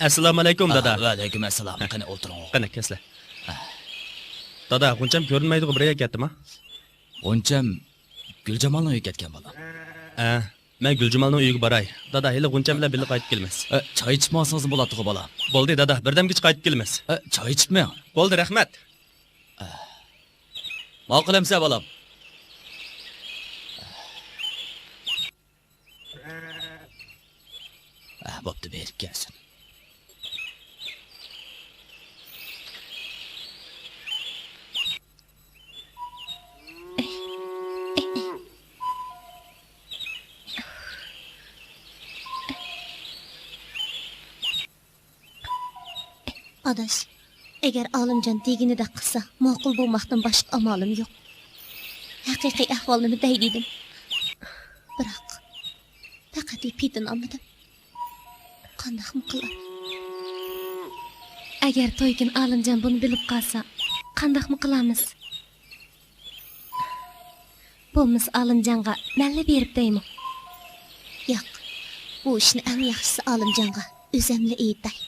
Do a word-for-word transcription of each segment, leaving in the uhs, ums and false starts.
ئەسسالامۇئەلەيكۇم، دادا. ۋەئەلەيكۇم ئەسسالام. قېنى، ئولتۇرۇڭ. قېنى، كەسلە. دادا، غۇنچەم كۆرۈنمەيدىغۇ بىر يەرگە كەتتىما؟ غۇنچەم گۈلجامالنىڭ ئۆيىگە كەتكەن، بالام. ھە، مەن گۈلجامالنىڭ ئۆيىگە باراي. دادا، ھېلى غۇنچەم بىلەن بىللە قايتىپ كېلىمىز. ئە، چاي ئىچىپ ماڭسىڭىزمۇ بولاتتىغۇ، بالام. بولدى، دادا، بىردەمگىچە قايتىپ كېلىمىز. ئە، چاي ئىچىپ مېڭىڭ. بولدى، رەھمەت. ماقۇل ئەمسە، بالام. ئە، بوپتۇ، بېرىپ كەلسۇن. ئاداش، ئەگەر ئالىمجان دېگىنىدەك قىلسا، ماقۇل بولماقتىن باشقا ئامالىم يوق. ھەقىقىي ئەھۋالنىمۇ دەي دېدىم. بىراق، پەقەتلا پېتىنالمىدىم. قانداقمۇ قىلاي؟ ئەگەر توي كۈنى ئالىمجان بۇنى بىلىپ قالسا، قانداقمۇ قىلارمىز؟ بولمىسا ئالىمجانغا مەنلا بېرىپ دەيمۇ؟ ياق، بۇ ئىشنى ئەڭ ياخشىسى ئالىمجانغا ئۆزەملا ئېيتاي.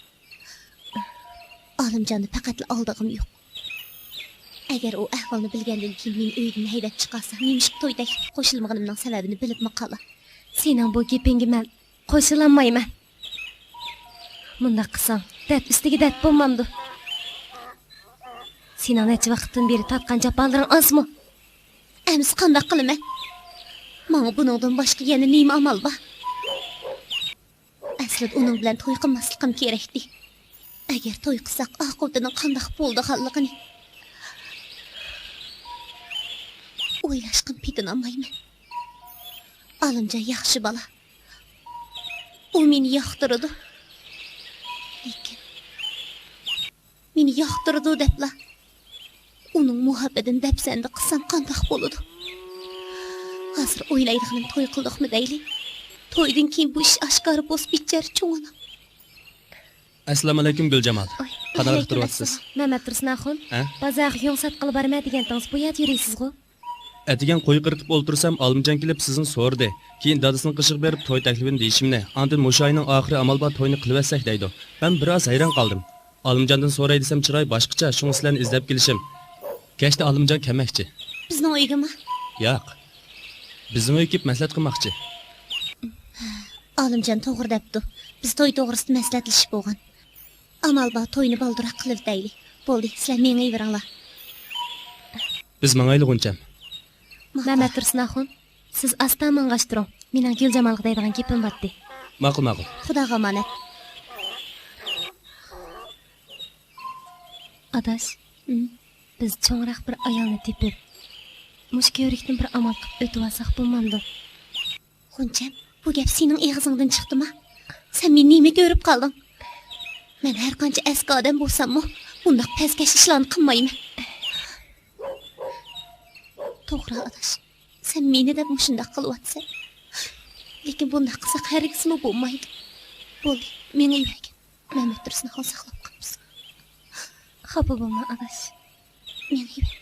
ئالىمجاننى پەقەتلا ئالدىغۇم يوق. ئەگەر ئۇ ئەھۋالنى بىلگەندىن كېيىن مېنى ئۆيدىن ھەيدەپ چىقارسا، نېمىشقا توي تەكلىپكە قوشۇلمىغىنىمنىڭ سەۋەبىنى بىلىپمۇ قالا. سېنىڭ بۇ گېپىڭگە مەن قوشۇلالمايمەن. مۇنداق قىلساڭ، دەرد ئۈستىگە دەرد بولمامدۇ؟ سېنىڭ نەچچە ۋاقىتتىن بېرى تارتقان جاپالىرىڭ ئازمۇ؟ ئەمىسە قانداق قىلىمەن؟ ماڭا بۇنىڭدىن باشقا يەنە نېمە ئامال بار؟ ئەسلىدە ئۇنىڭ بىلەن توي قىلماسلىقىم كېرەكتى. ئەگەر توي قىلساق، ئاقىۋىتىنىڭ قانداق بولىدىغانلىقىنى ئويلاشقىمۇ پېتىنالمايمەن. ئالىمجان ياخشى بالا. ئۇ مېنى ياقتۇرىدۇ. لېكىن مېنى ياقتۇرىدۇ دەپلا، ئۇنىڭ مۇھەببىتىنى دەپسەندە قىلسام قانداق بولىدۇ؟ ھازىر ئويلايدىغىنىم توي قىلدۇقمۇ دەيلى؟ تويدىن كېيىن بۇ ئىش ئاشكارا بولسا بىچارە چوڭ ئانام. ئەسسالامۇئەلەيكۇم گۈلجامال. قانداق تۇرۇۋاتىسىز؟ مەمەت تۇرسۇن ئاخۇن، ھە؟ بازارغا يۇڭ ساتقىلى بارىمەن دېگەنتىڭىز، بۇ يەردە يۈرىسىزغۇ؟ ئەتىگەن قوي قىرىتىپ ئولتۇرسام، ئالىمجان كېلىپ سىزنى سورىدى. كېيىن دادىسىنىڭ قېشىغا بېرىپ توي تەكلىپىنى دېيىشىمنى، ئاندىن مۇشۇ ئاينىڭ ئاخىرى ئامال بار توينى قىلىۋەتسەك دەيدۇ. مەن بىر ئاز ھەيران قالدىم. ئالىمجاندىن سوراي دېسەم چىرايى باشقىچە، شۇڭا سىلەرنى ئىزدەپ كېلىشىم. كەچتە ئالىمجان كەلمەكچى. بىزنىڭ ئۆيگىمۇ؟ ياق. بىزنىڭ ئۆيگە كېلىپ مەسلىھەت قىلماقچى. ئالىمجان توغرا دەپتۇ. بىز توي توغرىسىدا مەسلىھەتلىشىپ بولغان. ئامال بار توينى بالدۇرراق قىلىۋېتەيلى. بولدى، سىلەر مېڭىۋېرىڭلار. بىز ماڭايلى غۇنچەم. مەمەت تۇرسۇن ئاخۇن، سىز ئاستا ماڭغاچ تۇرۇڭ. مېنىڭ گۈلجامالغا دەيدىغان گېپىم بارتتى. ماقۇل، ماقۇل. خۇداغا ئامانەت. ئاداش، ھىم؟ بىز چوڭراق بىر ئايالنى تېپىپ، مۇشۇ كۆۋرۈكتىن بىر ئامال قىلىپ ئۆتۈۋالساق بولمامدۇ؟ غۇنچەم، بۇ گەپ سېنىڭ ئېغىزىڭدىن چىقتىما؟ سەن مېنى نېمە كۆرۈپ قالدىڭ؟ مەن ھەرقانچە ئەسكى ئادەم بولساممۇ، بۇنداق پەسكەش ئىشلارنى قىلمايمەن. توغرا، ئاداش، سەن مېنى دەپ مۇشۇنداق قىلىۋاتىسەن. لېكىن بۇنداق قىلساق ھەرگىزمۇ بولمايدۇ. بولدى، مېڭىۋەرگىن. مەمەت تۇرسۇن ھال ساقلاپ قاپسەن. خاپا بولما، ئاداش. مېڭىۋەر.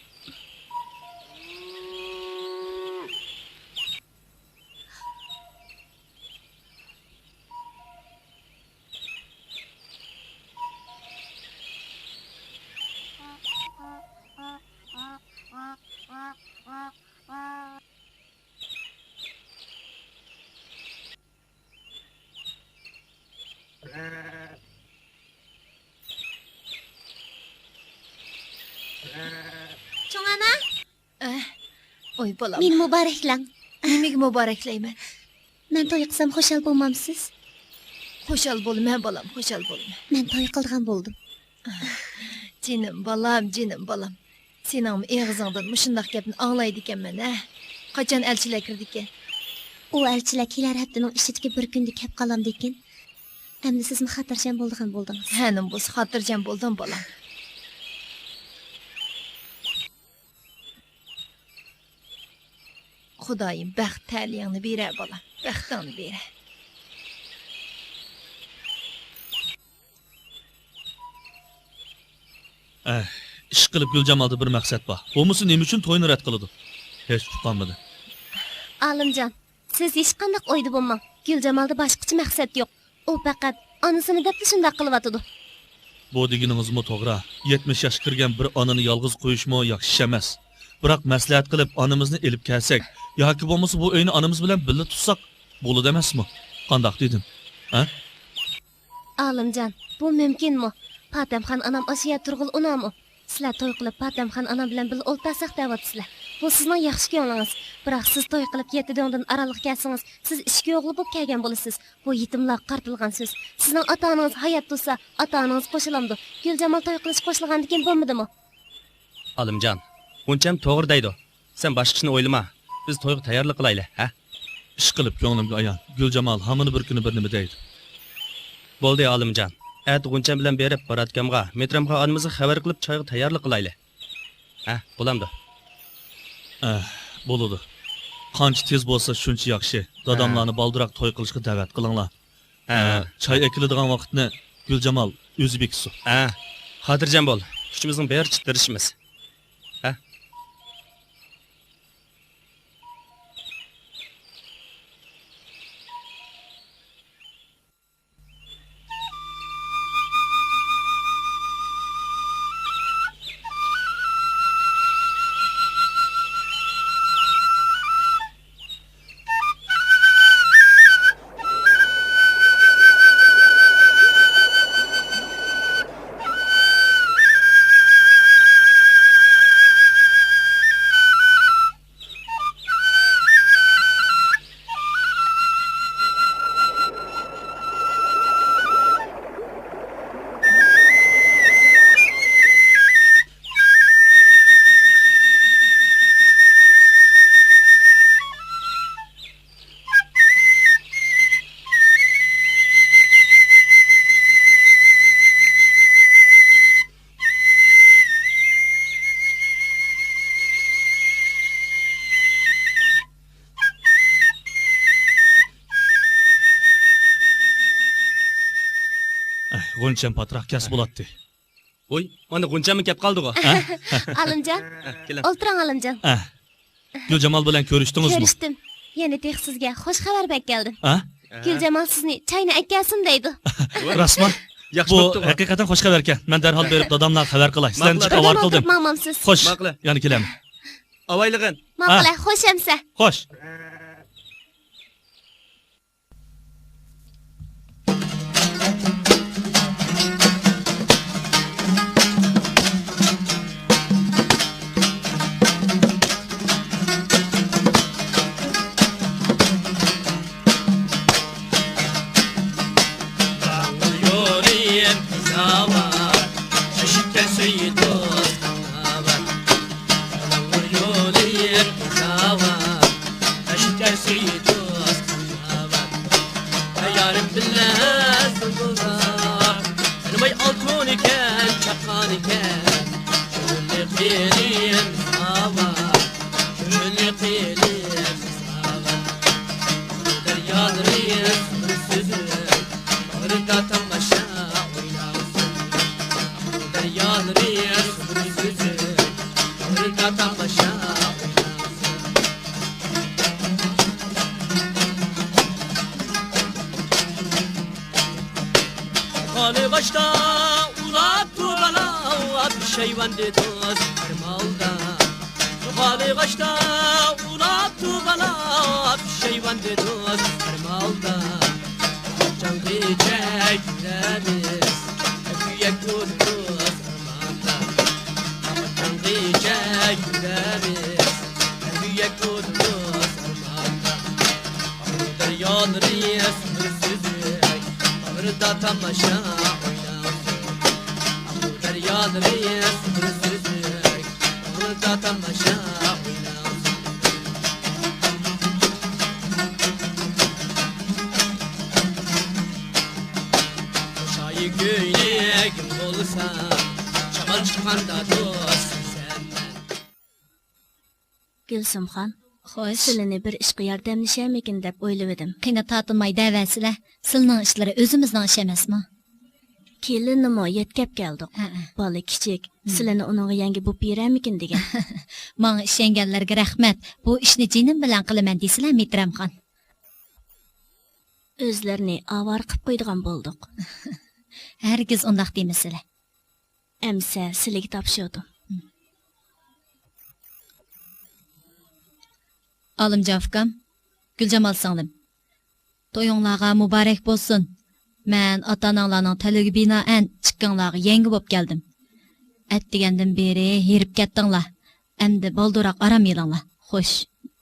چوڭ ئانا! ئە، ۋاي بالام. مېنى مۇبارەكلەڭ. نېمىگە مۇبارەكلەيمەن؟ مەن توي قىلسام خۇشال بولمامسىز؟ خۇشال بولىمەن، بالام، خۇشال بولىمەن. مەن توي قىلىدىغان بولدۇم. جېنىم بالام، جېنىم بالام. سېنىڭمۇ ئېغىزىڭدىن مۇشۇنداق گەپنى ئاڭلايدىكەنمەن، ھە؟ قاچان ئەلچىلەر كىرىدىكەن؟ ئۇ ئەلچىلەر كېلەر ھەپتىنىڭ ئىچىدىكى بىر كۈندە كەپ قالامدىكىن. ئەمدى سىزمۇ خاتىرجەم بولىدىغان بولدىڭىز. ھە، نېمە بولسا خاتىرجەم بولدۇم، بالام. خۇدايىم بەخت تەلىيىڭنى بېرە، بالام، بەختىڭنى بېرە. ئەھ، ئىشقىلىپ گۈلجامالدا بىر مەقسەت بار. بولمىسا نېمە ئۈچۈن توينى رەت قىلىدۇ؟ ھېچ ئۇقالمىدىم. ئالىمجان، سىز ھېچقانداق ئويدا بولماڭ. گۈلجامالدا باشقىچە مەقسەت يوق. ئۇ پەقەت ئانىسىنى دەپلا شۇنداق قىلىۋاتىدۇ. بۇ دېگىنىڭىزمۇ توغرا. يەتمىش ياشقا كىرگەن بىر ئانىنى يالغۇز قويۇشمۇ ياخشى ئىش ئەمەس. بىراق مەسلىھەت قىلىپ ئانىمىزنى ئېلىپ كەلسەك، ياكى بولمىسا بۇ ئۆينى ئانىمىز بىلەن بىللە تۇتساق بولىدۇ ئەمەسمۇ؟ قانداق دېدىم؟ ھە؟ ئالىمجان، بۇ مۇمكىنمۇ؟ پاتەمخان ئانام ئاشۇ يەردە تۇرغىلى ئۇنامۇ؟ سىلەر توي قىلىپ پاتەمخان ئانام بىلەن بىللە ئولتۇرساق دەۋاتىسىلەر. بۇ سىزنىڭ ياخشى كۆڭلىڭىز. بىراق سىز توي قىلىپ يەتتە دۆڭدىن ئارانلىق كەلسىڭىز، سىز ئىچكى ئوغلى بولۇپ كەلگەن بولىسىز. بۇ يېتىملارغا قارىتىلغان سۆز. سىزنىڭ ئاتا-ئانىڭىز ھايات تۇرسا، ئاتا-ئانىڭىز قوشۇلامدۇ؟ گۈلجامال توي قىلىشقا قوشۇلغاندىكىن بولمىدىمۇ؟ ئالىمجان، غۇنچەم توغرا دەيدۇ. سەن باشقىسىنى ئويلىما. بىز تويغا تەييارلىق قىلايلى، ھە؟ ئىشقىلىپ كۆڭلۈمگە ئايان، گۈلجامال ھامىنى بىر كۈنى بىرنېمە دەيدۇ. بولدى، ئالىمجان. ئەتە غۇنچەم بىلەن بېرىپ، باراتكامغا، مېترامخان ئانىمىزغا خەۋەر قىلىپ، چايغا تەييارلىق قىلايلى. ھە، بولامدۇ؟ ئەھ، بولىدۇ. قانچە تېز بولسا، شۇنچە ياخشى. داداملارنى بالدۇراق توي قىلىشقا دەۋەت قىلىڭلار. ھە. ئە، چاي ئەكېلىدىغان ۋاقىتنى گۈلجامال ئۆزى بېكىتسۇن. ھە. خاتىرجەم بول. ئۈچىمىزنىڭ بىرچە تىرىشىمىز. ھە. ئەھ، غۇنچەم پاتراق كەلسە بولاتتى. ۋوي، مانا غۇنچەممۇ كەپ قالدىغۇ. ھە؟ ئالىمجان، ھە، كېلىڭ. ئولتۇرۇڭ، ئالىمجان. ھە. گۈلجامال بىلەن كۆرۈشتىڭىزمۇ؟ كۆرۈشتۈم. يەنە تېخى سىزگە خوش خەۋەر بەرگىلى كەلدىم. ھە؟ گۈلجامال سىزنى چاينى ئەكەلسۇن دەيدۇ. راستمۇ؟ ياخشى بوپتۇغۇ. بۇ ھەقىقەتەن خوش خەۋەركەن. مەن دەرھال بېرىپ داداملارغا خەۋەر قىلاي. سىلەرنى ماقۇل. جىق ئاۋارە قىلدىم. ئولتۇرۇپ ماڭمامسىز؟ خوش. ماقۇل. يەنە كېلەمەن. ئاۋايلىغىن. ماقۇل، ھە. خوش ئەمسە. خوش. يارىم بىللە زىلۋىلداپ، ئەنۋاي ئالتۇن ئىكەن، چاققان ئىكەن. كۆڭۈلنى قىلىم ساۋا، كۆڭۈلنى قىلىم ساۋا. دەريالىرى سۈزۈلۈپ، باغرىدا تاماشا ئويناۋاتىدۇ. دەريالىرى سۈزۈلۈپ، باغرىدا تاماشا ئويناۋاتىدۇ. خالىغاچتا ئۇلاپتۇ بالا، پېشايۋان دېدۇز ھەر مالدا. خالىغاچتا ئۇلاپتۇ بالا، پېشايۋان دېدۇز ھەر مالدا. قاچانغىچە كۈلەمىز، كۈيەك ئۇرىمىز. قاچانغىچە كۈلەمىز، كۈيەك ئۇرىمىز ئارماندا. ئاقۇ دەريالىرى سۈمۈر سۈزۈك، باغرىدا تاماشا ئويناۋاتىدۇ. ئاقۇ دەريالىرى سۈمۈر سۈزۈك، باغرىدا تاماشا ئويناۋاتىدۇ. شايى كۆينىكىم بولسا، شامال چىققاندا دوست سەن مەن. گۈلسۈمخان، خوش. سىلىنى بىر ئىشقا ياردەملىشەرمىكىن دەپ ئويلىۋىدىم. قېنى تارتىنماي دەۋەرسىلە. سىلىنىڭ ئىشلىرى ئۆزىمىزنىڭ ئىشى ئەمەسمۇ؟ كېلىننىمۇ يۆتكەپ كەلدۇق. ھەئە. بالا كىچىك. ھىم. سىلىنى ئۇنىڭغا يەڭگە بولۇپ بېرەرمىكىن دېگەن. ماڭا ئىشەنگەنلەرگە رەھمەت. بۇ ئىشنى جېنىم بىلەن قىلىمەن دېسىلە، مېھتىرامخان. ئۆزلىرىنى ئاۋارە قىلىپ قويىدىغان بولدۇق. ھەرگىز ئۇنداق دېمىسىلە. ئەمسە سىلىگە تاپشۇردۇم. ئالىمجان ئۇكام، گۈلجامال سىڭلىم، تويۇڭلارغا مۇبارەك بولسۇن. مەن ئاتا-ئاناڭلارنىڭ تەلىپىگە بىنائەن ئىككىڭلارغا يەڭگە بولۇپ كەلدىم. ئەتىگەندىن بېرى ھېرىپ كەتتىڭلار. ئەمدى بالدۇرراق ئارام ئېلىڭلار. خوش،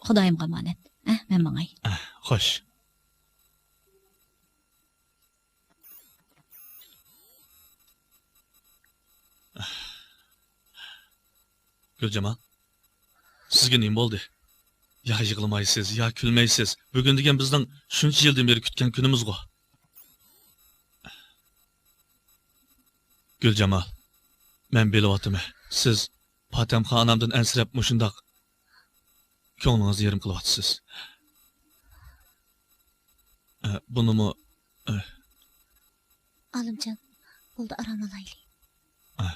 خۇدايىمغا ئامانەت. ئەھ، مەن ماڭاي. ئەھ، خوش. گۈلجامال، سىزگە نېمە بولدى؟ يا يىغلىمايسىز، يا كۈلمەيسىز. بۈگۈن دېگەن بىزنىڭ شۇنچە يىلدىن بېرى كۈتكەن كۈنىمىزغۇ. گۈلجامال، مەن بىلىۋاتىمەن، سىز پاتەمخان ئانامدىن ئەنسىرەپ مۇشۇنداق كۆڭلىڭىزنى يېرىم قىلىۋاتىسىز. ئە، بۇنىمۇ، ئە. ئالىمجان، بولدى، ئارام ئالايلى. ئە.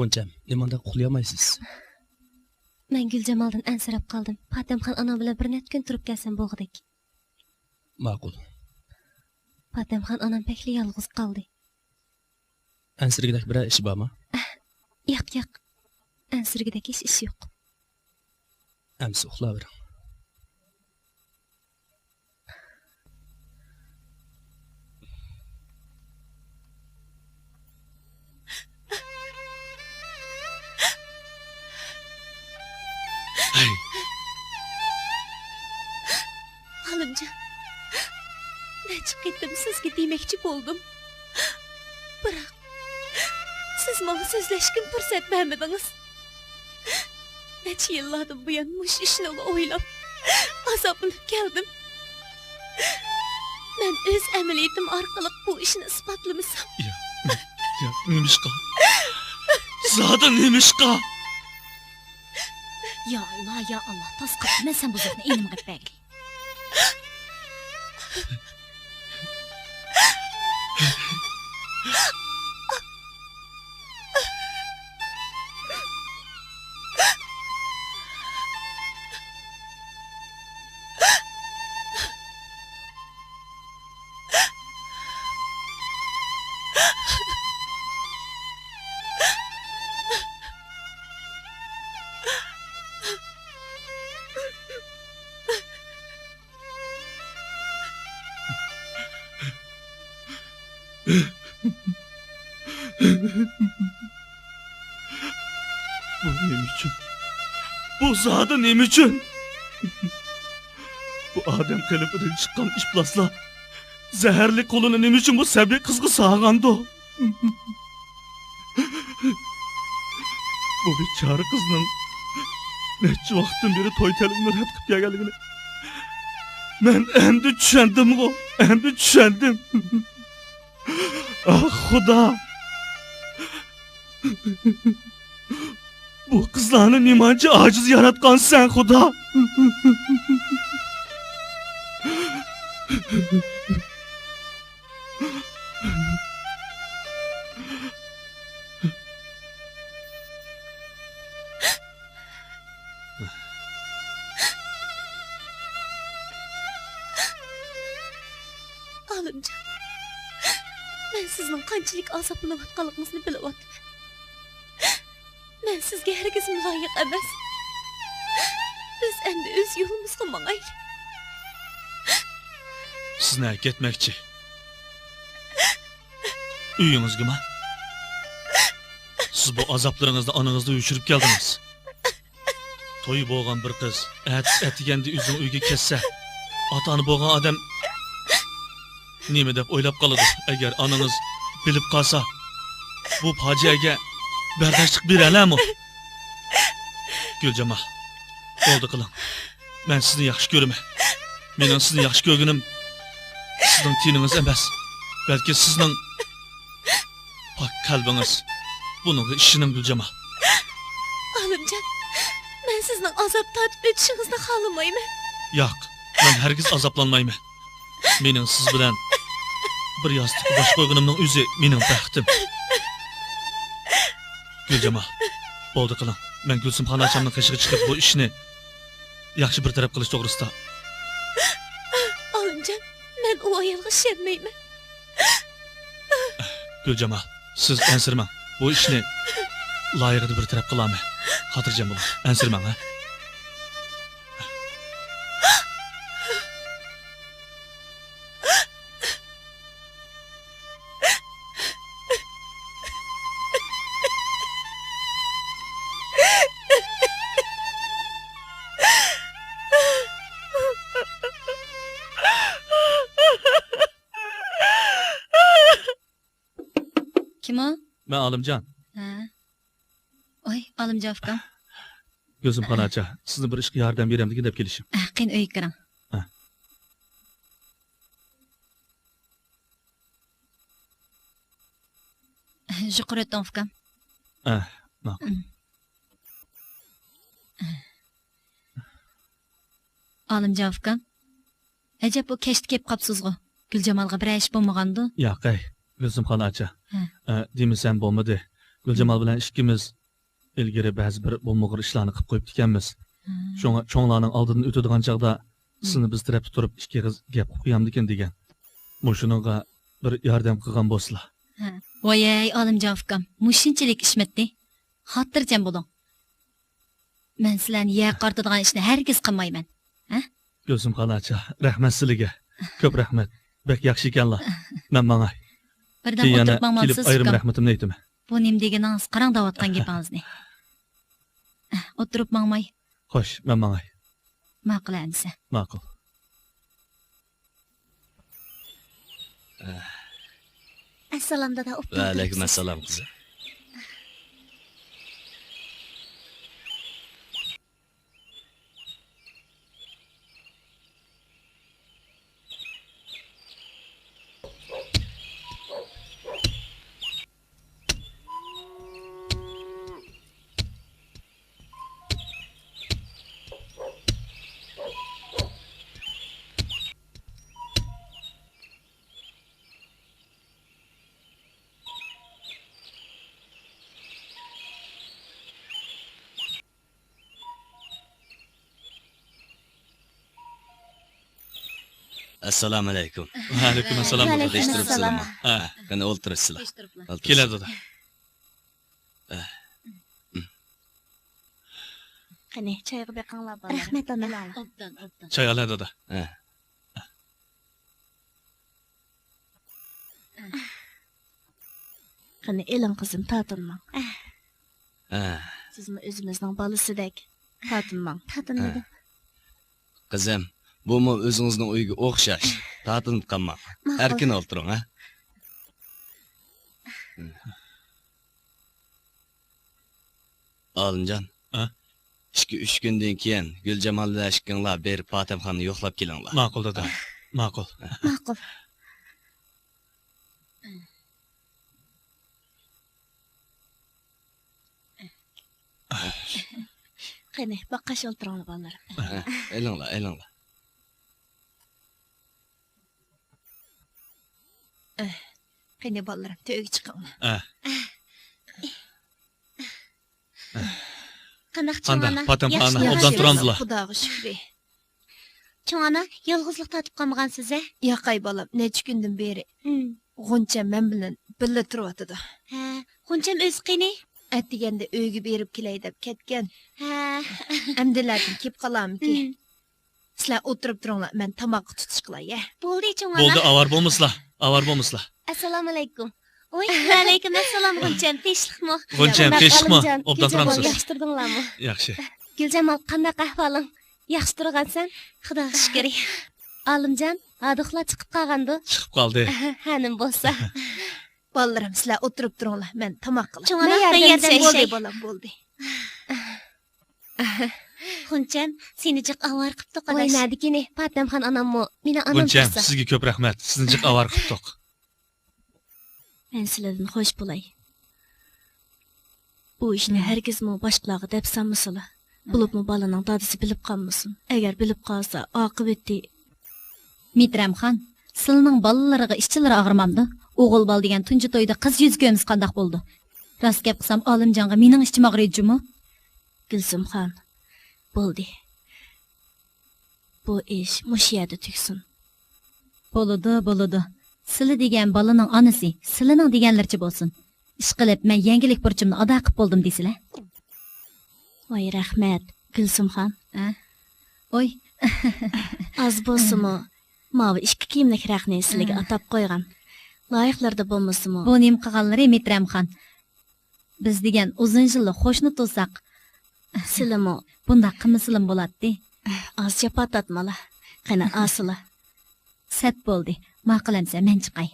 غۇنچەم، نېمانداق ئۇخلىيالمايسىز؟ مەن گۈلجامالدىن ئەنسىرەپ قالدىم. پاتەمخان ئانام بىلەن بىر نەچچە كۈن تۇرۇپ كەلسەم بولغۇدەك. ماقۇل. پاتەمخان ئانام بەكلا يالغۇز قالدى. ئەنسىرىگۈدەك بىرەر ئىشى بارمۇ؟ ئەھ، ياق، ياق. ئەنسىرىگۈدەك ھېچ ئىش يوق. ئەمسە ئۇخلاۋېرىڭ. ھەي. ئالىمجان، نەچچە قېتىم سىزگە دېمەكچى بولدۇم. بىراق، سىز ماڭا سۆزلەشكىمۇ پۇرسەت بەرمىدىڭىز. نەچچە يىللاردىن بۇيان مۇشۇ ئىشنىلا ئويلاپ، ئازابلىنىپ كەلدىم. مەن ئۆز ئەمەلىيىتىم ئارقىلىق بۇ ئىشنى ئىسپاتلىمىسام. يا، يا، نېمىشقا؟ زادى نېمىشقا؟ يا ئاللا، يا ئاللا، تاس قاپتىمەن، سەن بۇ زاتنى ئىنىمغا ئېلىپ بەرگىلى. بۇ نېمە ئۈچۈن؟ بۇ زادى نېمە ئۈچۈن؟ بۇ ئادەم قېلىپىدىن چىققان ئىپلاسلار زەھەرلىك قولىنى نېمە ئۈچۈن بۇ سەبىي قىزغا سالغاندۇ؟ بۇ بىچارە قىزنىڭ نەچچە ۋاقىتتىن بېرى توي تەلىپىنى رەت قىلىپ كەلگەنلىكىنى مەن ئەمدى چۈشەندىمغۇ، ئەمدى چۈشەندىم. ئاھ، خۇدا! بۇ قىزلارنى نېمانچە ئاجىز ياراتقانسەن، خۇدا! ئالىمجان، مەن سىزنىڭ قانچىلىك ئازابلىنىۋاتقانلىقىڭىزنى بىلىۋاتىمەن. مەن سىزگە ھەرگىزمۇ لايىق ئەمەس. بىز ئەمدى ئۆز يولىمىزغا ماڭايلى. سىز نەگە كەتمەكچى؟ ئۆيىڭىزگىما؟ سىز بۇ ئازابلىرىڭىزنى ئانىڭىزدىن ئۆچۈرۈپ كەلدىڭىز. تويى بولغان بىر قىز ئەتىسى ئەتىگەندە ئۆزىنىڭ ئۆيىگە كەتسە، ئاتا-ئانا بولغان ئادەم نېمە دەپ ئويلاپ قالىدۇ؟ ئەگەر ئانىڭىز بىلىپ قالسا، بۇ پاجىئەگە بەرداشلىق بېرەلەرمۇ؟ گۈلجامال، بولدى قىلىڭ. مەن سىزنى ياخشى كۆرىمەن. مېنىڭ سىزنى ياخشى كۆرگىنىم سىزنىڭ تېنىڭىز ئەمەس، بەلكى سىزنىڭ پاك قەلبىڭىز. بۇنىڭغا ئىشىنىڭ، گۈلجامال. ئالىمجان، مەن سىزنىڭ ئازاب تارتىپ ئۆتۈشىڭىزنى خالىمايمەن. ياق، مەن ھەرگىز ئازابلانمايمەن. مېنىڭ سىز بىلەن بىر ياستۇققا باش قويغىنىمنىڭ ئۆزى مېنىڭ بەختىم. گۈلجامال، بولدى قىلىڭ. مەن گۈلسۈمخان ئاچامنىڭ قېشىغا چىقىپ بۇ ئىشنى ياخشى بىر تەرەپ قىلىش توغرىسىدا. ئالىمجان، مەن ئۇ ئايالغا ئىشەنمەيمەن. گۈلجامال، سىز ئەنسىرىمەڭ. بۇ ئىشنى لايىقىدا بىر تەرەپ قىلارمەن. خاتىرجەم بولۇڭ. ئەنسىرىمەڭ، ھە؟ كىم ئۇ؟ مەن ئالىمجان. ھە. ۋاي، ئالىمجان ئۇكام. گۈلسۈمخان ئاچا، سىزنى بىر ئىشقا ياردەم بېرەمدىكىن دەپ كېلىشىم. ھە، قېنى، ئۆيگە كىرىڭ. ھە. يۇقىرى ئۆتۈڭ، ئۇكام. ھە، ماقۇل. ئالىمجان ئۇكام، ئەجەب بۇ كەچتە كېلىپ قاپسىزغۇ؟ گۈلجامالغا بىرەر ئىش بولمىغاندۇ؟ ياق ئەي، گۈلسۈمخان ئاچا. ھە. ئە، دېمىسەم بولمىدى. گۈلجامال بىلەن ئىككىمىز ئىلگىرى بەزى بىر بولمىغۇر ئىشلارنى قىلىپ قويۇپتىكەنمىز. ھە. شۇڭا چوڭلارنىڭ ئالدىدىن ئۆتىدىغان چاغدا سىلىنى بىز تەرەپتە تۇرۇپ ئىككى ئېغىز گەپ قىلىپ قويامدىكىن دېگەن. مۇشۇنىڭغا بىر ياردەم قىلغان بولسىلا. ھە. ۋايەي، ئالىمجان ئۇكام، مۇشۇنچىلىك ئىشمىتى؟ خاتىرجەم بولۇڭ. مەن سىلەرنى يەرگە قارىتىدىغان ئىشنى ھەرگىز قىلمايمەن. ھە؟ گۈلسۈمخان ئاچا، رەھمەت سىلىگە. كۆپ رەھمەت. بەك ياخشى ئىكەنلا. مەن ماڭاي. بىردەم كېيىن يەنە ئولتۇرۇپ ماڭمامسىز، كېلىپ ئايرىم ئۇكام؟ رەھمىتىمنى ئېيتىمەن. بۇ نېمە دېگىنىڭىز؟ قاراڭ دەۋاتقان گېپىڭىزنى. ئولتۇرۇپ ماڭماي. خوش، مەن ماڭاي. ماقۇل ئەمىسە. ماقۇل. ئەسسالام دادا، ئوبدان تۇرۇپسىز؟ ۋەئەلەيكۇم ئەسسالام قىزىم. ئەسسالامۇئەلەيكۇم. ۋەئەلەيكۇم ئەسسالام. ۋەئەلەيكۇم ئەسسالام. ھە، قېنى ئولتۇرۇشسىلا. ئولتۇرۇشسىلا. كېلە دادا. قېنى، چايغا بېقىڭلار، بالىلار. رەھمەت، ئانا. ئوبدان، ئوبدان. چاي ئالە دادا. ھە. قېنى، ئېلىڭ قىزىم، تارتىنماڭ. ھە. سىزمۇ ئۆزىمىزنىڭ بالىسىدەك. تارتىنماڭ. تارتىنمىدىم. قىزىم، بۇمۇ ئۆزىڭىزنىڭ ئۆيىگە ئوخشاش. تارتىنىپ قالماڭ. ماقۇل. ئەركىن ئولتۇرۇڭ، ھە. ئالىمجان. ھە؟ ئىككى، ئۈچ كۈندىن كېيىن گۈلجامال بىلەن ئىككىڭلار بېرىپ پاتەمخانىنى يوقلاپ كېلىڭلار. ماقۇل دادا. ماقۇل. ماقۇل. قېنى، باققاچ ئولتۇرۇڭلار، بالىلىرىم. ھە، ئېلىڭلار، ئېلىڭلار. قېنى، بالىلىرىم، تۆرگە چىقىڭلار. ھە. قانداق، چوڭ ئانا؟ پاتەمخانا ئوبدان تۇرامدىلا؟ خۇداغا شۈكرى. چوڭ ئانا، يالغۇزلۇق تارتىپ قالمىغانسىز ھە؟ ياقاي بالام، نەچچە كۈندىن بېرى غۇنچەم مەن بىلەن بىللە تۇرۇۋاتىدۇ. ھە، غۇنچەم ئۆزى قېنى؟ ئەتىگەندە ئۆيگە بېرىپ كېلەي دەپ كەتكەن. ھە. ئەمدىلەدىن كېلىپ قالارمىكىن؟ سىلەر ئولتۇرۇپ تۇرۇڭلار، مەن تاماققا تۇتۇش قىلاي، ھە؟ بولدى، چوڭ ئانا. بولدى، ئاۋارە بولمىسىلا، ئاۋارە بولمىسىلا. ئەسسالامۇئەلەيكۇم. ۋاي، ۋەئەلەيكۇم ئەسسالام، غۇنچەم، تىنچلىقمۇ؟ غۇنچەم، تىنچلىقمۇ؟ ئوبدان تۇرامسىز؟ ياخشى تۇردۇڭلارمۇ؟ ياخشى. گۈلجامال، قانداق ئەھۋالىڭ؟ ياخشى تۇرغانسەن؟ خۇداغا شۈكرى. ئالىمجان، ھادى ئۇخلاپ چىقىپ قالغاندۇ؟ چىقىپ قالدى. ھە، نېمە بولسا. بالىلىرىم، سىلەر ئولتۇرۇپ تۇرۇڭلار، مەن تاماق قىلاي. چوڭ ئانا، مەن ياردەم بەرگەن بولدى، بالام، بولدى. غۇنچەم، سېنى جىق ئاۋارە قىپتۇق، ئاداش. ۋاي، نەدىكىنى، پاتەمخان ئاناممۇ، مېنىڭ ئانام غۇنچەم، تۇرسا. سىزگە كۆپ رەھمەت، سىزنى جىق ئاۋارە قىپتۇق. مەن سىلەردىن خوش بولاي. بۇ ئىشنى ھەرگىزمۇ باشقىلارغا دەپ سالمىسىلا. بولۇپمۇ بالىنىڭ دادىسى بىلىپ قالمىسۇن. ئەگەر بىلىپ قالسا، ئاقىۋىتى. مېھتەرەمخان، سىلىنىڭ بالىلىرىغا ئىچلىرى ئاغرىمامدۇ؟ ئوغۇل بالا دېگەن تۇنجى تويدا قىز يۈزى كۆرمىسە قانداق بولىدۇ؟ راست گەپ قىلسام، ئالىمجانغا مېنىڭ ئىچىم ئاغرىيدۇ جۇمۇ. گۈلسۈمخان، بولدى. بۇ ئىش مۇشۇ يەردە تۈگسۇن. بولىدۇ، بولىدۇ. سىلى دېگەن بالىنىڭ ئانىسى سىلىنىڭ دېگەنلىرىچە بولسۇن. ئىشقىلىپ، مەن يەڭگىلىك بۇرچۇمنى ئادا قىپ بولدۇم دېسىلە. ۋاي، رەھمەت، گۈلسۈمخان. ھە؟ ئوي. ئاز بولسىمۇ، ماۋۇ ئىككى كىيىملىك رەخنى سىلىگە ھە. ئاتاپ قويغان. لايىقلىرىدا بولمىسىمۇ. بۇ نېمە قىلغانلىرى، مېترەمخان؟ بىز دېگەن ئۇزۇن يىللىق قوشنا تۇرساق. سىلىمۇ. بۇنداق قىلمىسىلىمۇ بولاتتى. ئاز جاپا تارتمالا. قېنى، ئاسىلا. سەت بولدى. ماقۇل ئەمسە، مەن چىقاي.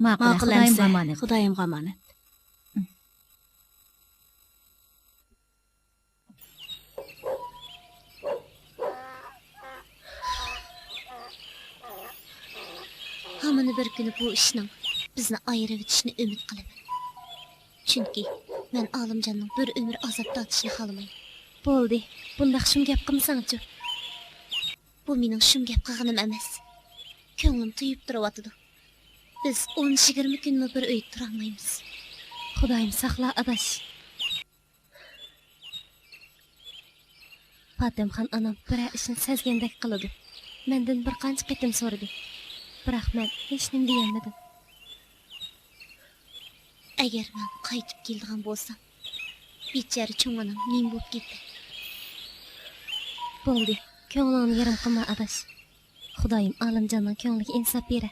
ماقۇل، ماقۇل خۇدايىمغا ئەمسە. ئامانەت. خۇدايىمغا ئامانەت. ھامىنى بىر كۈنى بۇ ئىشنىڭ بىزنى ئايرىۋېتىشىنى ئۈمىد قىلىمەن. چۈنكى مەن ئالىمجاننىڭ بىر ئۆمۈر ئازاب تارتىشىنى خالىمايمەن. بولدى، بۇنداق شۇم گەپ قىلمىساڭچۇ؟ بۇ مېنىڭ شۇم گەپ قىلغىنىم ئەمەس. كۆڭلۈم تويۇپ تۇرۇۋاتىدۇ. بىز ئون يىگىرمە كۈنمۇ بىر ئۆيدە تۇرالمايمىز. خۇدايىم ساقلا، ئاداش. پاتەمخان ئانام بىرەر ئىشنى سەزگەندەك قىلىدۇ. مەندىن بىر قانچە قېتىم سورىدى. بىراق مەن ھېچنېمە دېيەلمىدىم. ئەگەر مەن قايتىپ كېلىدىغان بولسام، بىچارە چوڭ ئانام نېمە بولۇپ كېتەر؟ بولدى، كۆڭلۈڭنى يېرىم قىلما، ئاداش. خۇدايىم ئالىمجاننىڭ كۆڭلىگە ئىنساپ بېرە.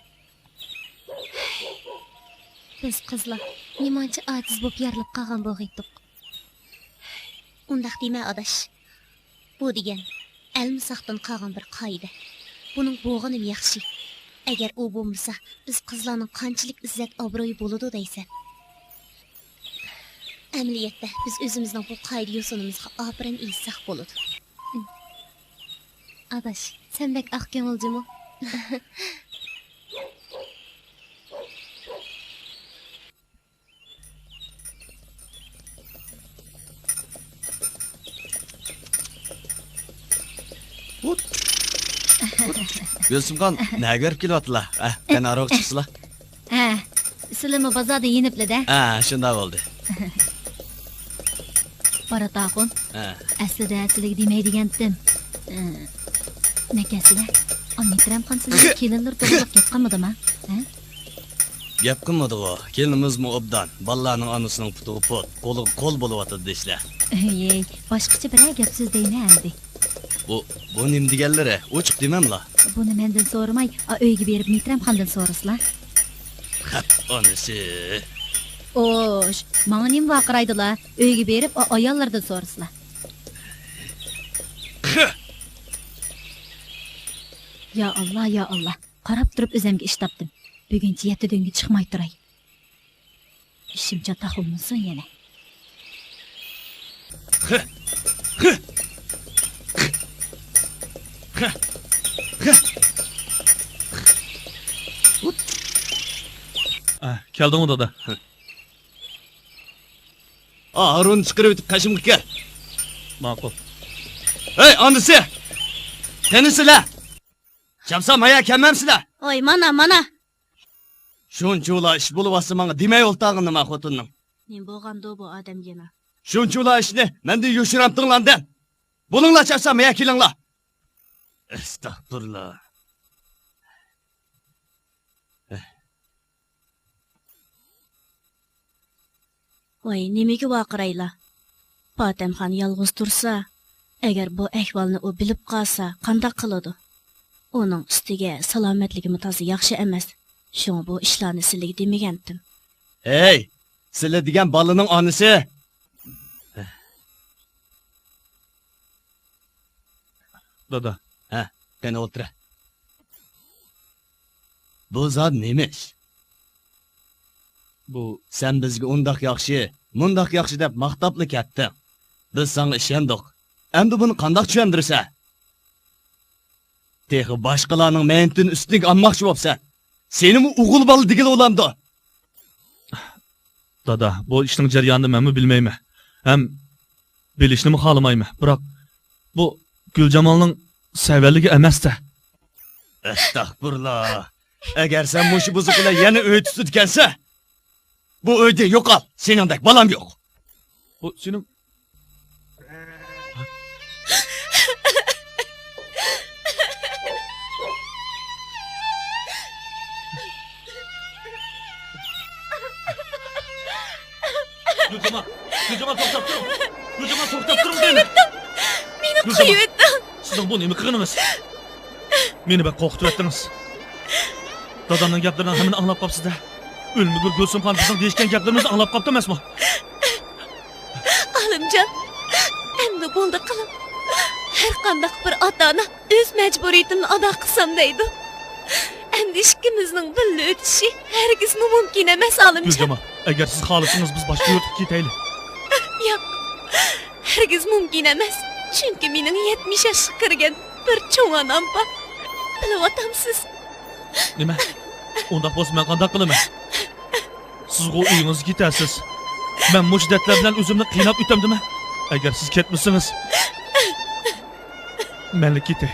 بىز قىزلار نېمانچە ئاجىز بولۇپ يارىلىپ قالغان بولغىيتتۇق. ئۇنداق دېمە، ئاداش. بۇ دېگەن ئەلمىساقتىن قالغان بىر قائىدە. بۇنىڭ بولغىنىمۇ ياخشى. ئەگەر ئۇ بولمىسا، بىز قىزلارنىڭ قانچىلىك ئىززەت-ئابرۇيى بولىدۇ دەيسەن؟ ئەمەلىيەتتە، بىز ئۆزىمىزنىڭ بۇ قائىدە-يوسۇنىمىزغا ئاپىرىن ئېيتساق بولىدۇ. ئاداش، سەن بەك ئاق كۆڭۈل جۇمۇ. گۈلسۈمخان، نەگە بېرىپ كېلىۋاتىلا؟ ھە، قېنى ئارىغا چىقسىلا. ھە، سىلىمۇ بازاردىن يېنىپلا-دە. ھە، شۇنداق بولدى. بارات ئاخۇن، ھە. ئەسلىدە سىلىگە دېمەي دېگەنتىم. ئە، نەكەسىلە، ئا مېترەمخان سىلىنىڭ كېلىنلىرى توغرىلىق گەپ قىلمىدىما؟ ھە؟ گەپ قىلمىدىغۇ. كېلىنىمىزمۇ ئوبدان، بالىلارنىڭ ئانىسىنىڭ پۇتىغا پۇت، قولىغا قول بولۇۋاتىدۇ دېيىشلە. ئەي، باشقىچە بىرەر گەپ سۆزلەيمەن ئەمدى. بۇ، بۇ نېمە دېگەنلىرى؟ ئوچۇق دېمەملا. بۇنى مەندىن سورىماي، ئا، ئۆيگە بېرىپ مېترەمخاندىن سورىسىلا. خەپ ئانىسى. ئوش، ماڭا نېمە ۋارقىرايدىلا؟ ئۆيگە بېرىپ، ئا، ئاياللىرىدىن سورىسىلا. خە! يا ئاللا، يا ئاللا. قاراپ تۇرۇپ ئۆزەمگە ئىش تاپتىم. بۈگۈنچە يەتتە دۆڭگە چىقماي تۇراي. ئىشىم چاتاق بولمىسۇن يەنە. ئە، كەلدىڭمۇ، دادا؟ ئا، ھارۇننى چىقىرىۋېتىپ قېشىمغا كەل. ماقۇل. ھەي، ئانىسى! قېنى سىلەر؟ چاپسان ھايا كەلمەمسىلەر؟ ۋاي، مانا، مانا. شۇنچىۋالا ئىش بولۇۋاتسا ماڭا دېمەي ئولتۇرغىنىما خوتۇننىڭ؟ نېمە بولغاندۇ بۇ ئادەمگە يەنە؟ شۇنچىۋالا ئىشنى مەندىن يوشۇرامتىڭلار دەم. بولۇڭلار چاپسان ھايا كېلىڭلار. ئەستەغپۇرۇللا. ۋاي، نېمىگە ۋارقىرايلا؟ پاتەمخان يالغۇز تۇرسا، ئەگەر بۇ ئەھۋالنى ئۇ بىلىپ قالسا، قانداق قىلىدۇ؟ ئۇنىڭ ئۈستىگە سالامەتلىكىمۇ تازا ياخشى ئەمەس. شۇڭا بۇ ئىشلارنى سىلىگە دېمىگەنتىم. ھەي، سىلى دېگەن بالىنىڭ ئانىسى! دادا. ھە، قېنى ئولتۇرە. بۇ زادى نېمە ئىش؟ بۇ سەن بىزگە ئۇنداق ياخشى، مۇنداق ياخشى دەپ ماختاپلا كەتتىڭ. بىز ساڭا ئىشەندۇق. ئەمدى بۇنى قانداق چۈشەندۈرىسەن؟ تېخى باشقىلارنىڭ مەينىتىنى ئۈستۈڭگە ئالماقچى بوپسەن. سېنىمۇ ئوغۇل بالا دېگىلى بولامدۇ؟ دادا، بۇ ئىشنىڭ جەريانىنى مەنمۇ بىلمەيمەن. ھەم بىلىشنىمۇ خالىمايمەن. بىراق، بۇ گۈلجامالنىڭ سەۋەنلىكى ئەمەستە. ئەستەغپۇرۇللا. ئەگەر سەن مۇشۇ بۇزۇق بىلەن يەنە ئۆي تۇتىدىكەنسەن، بۇ ئۆيدىن يوقال. سېنىڭدەك بالام يوق. بۇ سېنىڭ گۈلجامال، گۈلجامال، توختاپ تۇرۇڭ. گۈلجامال، توختاپ تۇرۇڭ دەيمەن. مېنى قويۇۋېتىڭ. سىزنىڭ بۇ نېمە قىلغىنىڭىز؟ مېنى بەك قورقۇتۇۋەتتىڭىز. دادامنىڭ گەپلىرىنىڭ ھەممىنى ئاڭلاپ قاپسىز-دە. ئۆلمىگۈر گۈلسۈم خان بىزنىڭ دېيىشكەن گەپلىرىمىزنى ئاڭلاپ قاپتۇ ئەمەسمۇ؟ ئالىمجان، ئەمدى بولدى قىلىڭ. ھەر قانداق بىر ئاتا-ئانا ئۆز مەجبۇرىيىتىمنى ئادا قىلسام دەيدۇ. ئەمدى ئىككىمىزنىڭ بىللە ئۆتۈشى ھەرگىزمۇ مۇمكىن ئەمەس، ئالىمجان. گۈلجامال، ئەگەر سىز خالىسىڭىز، بىز باشقا يۇرتقا كېتەيلى. ياق، ھەرگىز مۇمكىن ئەمەس. چۈنكى مېنىڭ يەتمىش ياشقا كىرگەن بىر چوڭ ئانام بار. بىلىۋاتامسىز؟ نېمە؟ ئۇنداق بولسا مەن قانداق قىلىمەن؟ سىزغۇ ئۆيىڭىزگە كېتەرسىز. مەن مۇشۇ دەردلەر بىلەن ئۆزۈمنى قىيناپ ئۆتەمدىمەن؟ ئەگەر سىز كەتمىسىڭىز، مەنلا كېتەي.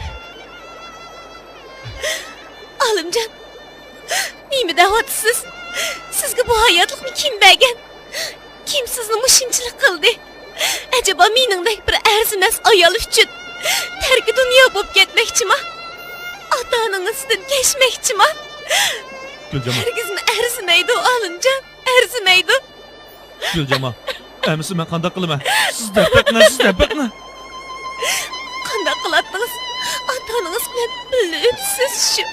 ئالىمجان، نېمە دەۋاتىسىز؟ سىزگە بۇ ھاياتلىقنى كىم بەرگەن؟ كىم سىزنى مۇشۇنچىلىك قىلدى؟ ئەجەبا مېنىڭدەك بىر ئەرزىمەس ئايال ئۈچۈن تەركى دۇنيا بولۇپ كەتمەكچىما؟ ئاتا-ئانىڭىزدىن كەچمەكچىما؟ گۈلجامال. ھەرگىزمۇ ئەرزىمەيدۇ، ئالىمجان، ئەرزىمەيدۇ. گۈلجامال، ئەمىسە مەن قانداق قىلىمەن؟ سىز دەپ بېقىڭ، سىز دەپ بېقىڭ. قانداق قىلاتتىڭىز؟ ئاتا-ئانىڭىز بىلەن بىللە ئۆتىسىز شۇ.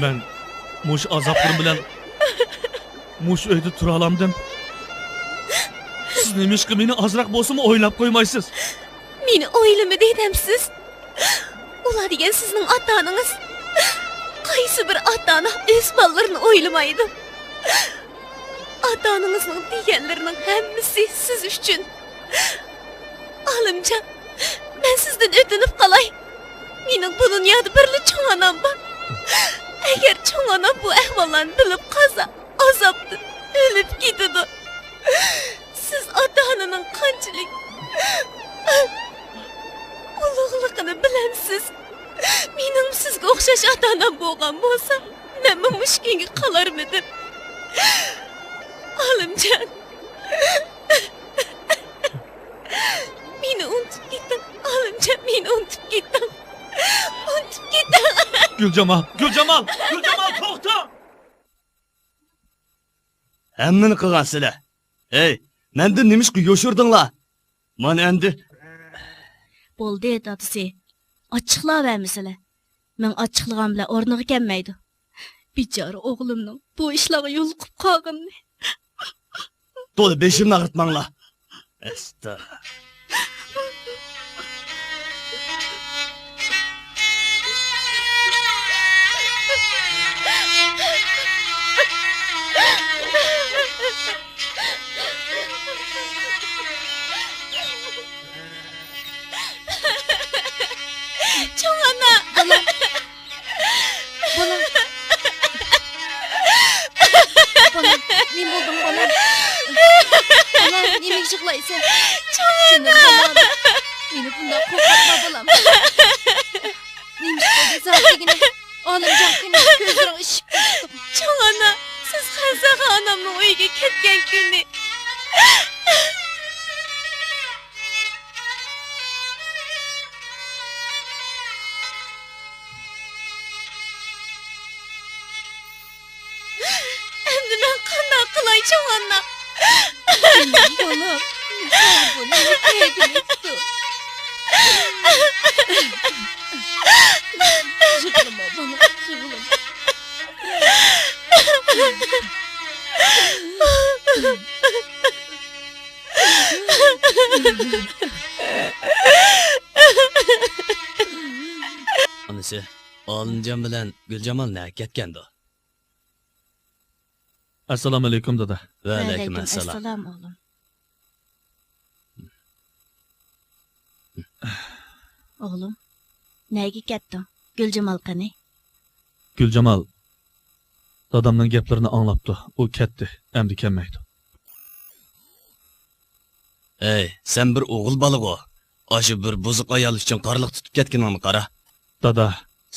مەن مۇشۇ ئازابلىرىم بىلەن مۇشۇ ئۆيدە تۇرالامدىم؟ سىز نېمىشقا مېنى ئازراق بولسىمۇ ئويلاپ قويمايسىز؟ مېنى ئويلىمىدى دەمسىز؟ ئۇلار دېگەن سىزنىڭ ئاتا-ئانىڭىز. قايسى بىر ئاتا-ئانا ئۆز بالىلىرىنى ئويلىمايدۇ؟ ئاتا-ئانىڭىزنىڭ دېگەنلىرىنىڭ ھەممىسى سىز ئۈچۈن. ئالىمجان، مەن سىزدىن ئۆتۈنۈپ قالاي. مېنىڭ بۇ دۇنيادا بىرلا چوڭ ئانام بار. ئەگەر چوڭ ئانام بۇ ئەھۋاللارنى بىلىپ قالسا، ئازابتىن ئۆلۈپ كېتىدۇ. سىز ئاتا-ئانىنىڭ قانچىلىك ئۇلۇغلۇقىنى بىلەمسىز؟ مېنىڭمۇ سىزگە ئوخشاش ئاتا-ئانام بولغان بولسا، مەنمۇ مۇشۇ كۈنگە قالارمىدىم؟ ئالىمجان، مېنى ئۇنتۇپ كېتىڭ. ئالىمجان، مېنى ئۇنتۇپ كېتىڭ. ئۇنتۇپ كېتىڭ. گۈلجامال، گۈلجامال، گۈلجامال، توختا! ھەممىنى قىلغان سىلەر. ھەي، مەندىن نېمىشقا يوشۇردۇڭلار؟ مانا ئەمدى. بولدى، دادىسى. ئاچچىقلاۋەرمىسىلە. مىڭ ئاچچىقلىغان بىلەن ئورنىغا كەلمەيدۇ. بىچارە ئوغلۇمنىڭ بۇ ئىشلارغا يولۇقۇپ قالغىنىنى. تولا بېشىمنى ئاغرىتماڭلار. ئەستا. چوڭ ئانا! بالام. بالام. بالام، نېمە بولدۇڭ، بالام؟ بالام، نېمىگە يىغلايسەن؟ چوڭ ئانا! جېنىم بالام. مېنى بۇنداق قورقۇتما، بالام. نېمە ئىش بولدى، زادى دېگىنە؟ ئالىمجان، قېنى، كۆزلىرىڭ ئىششىپ كېتىپتۇ. چوڭ ئانا، سىز خەنزۇخان ئانامنىڭ ئۆيىگە كەتكەن كۈنى. ئەمدى مەن قانداق قىلاي، چوڭ ئانا؟ بالام، بۇنى كەينىدىن ئېيتىپتۇ. يىغلىما، بالام، يىغلىما. ئانىسى، ئالىمجان بىلەن گۈلجامال نەگە كەتكەندۇ؟ ئەسسالامۇئەلەيكۇم، دادا. ۋەئەلەيكۇم ئەسسالام. ئەسسالام، ئوغلۇم. ئوغلۇم، نەگە كەتتىڭ؟ گۈلجامال قېنى؟ گۈلجامال دادامنىڭ گەپلىرىنى ئاڭلاپتۇ. ئۇ كەتتى، ئەمدى كەلمەيدۇ. ھەي، سەن بىر ئوغۇل بالىغۇ. ئاشۇ بىر بۇزۇق ئايال ئۈچۈن قارلىق تۇتۇپ كەتكىنىڭنى قارا. دادا،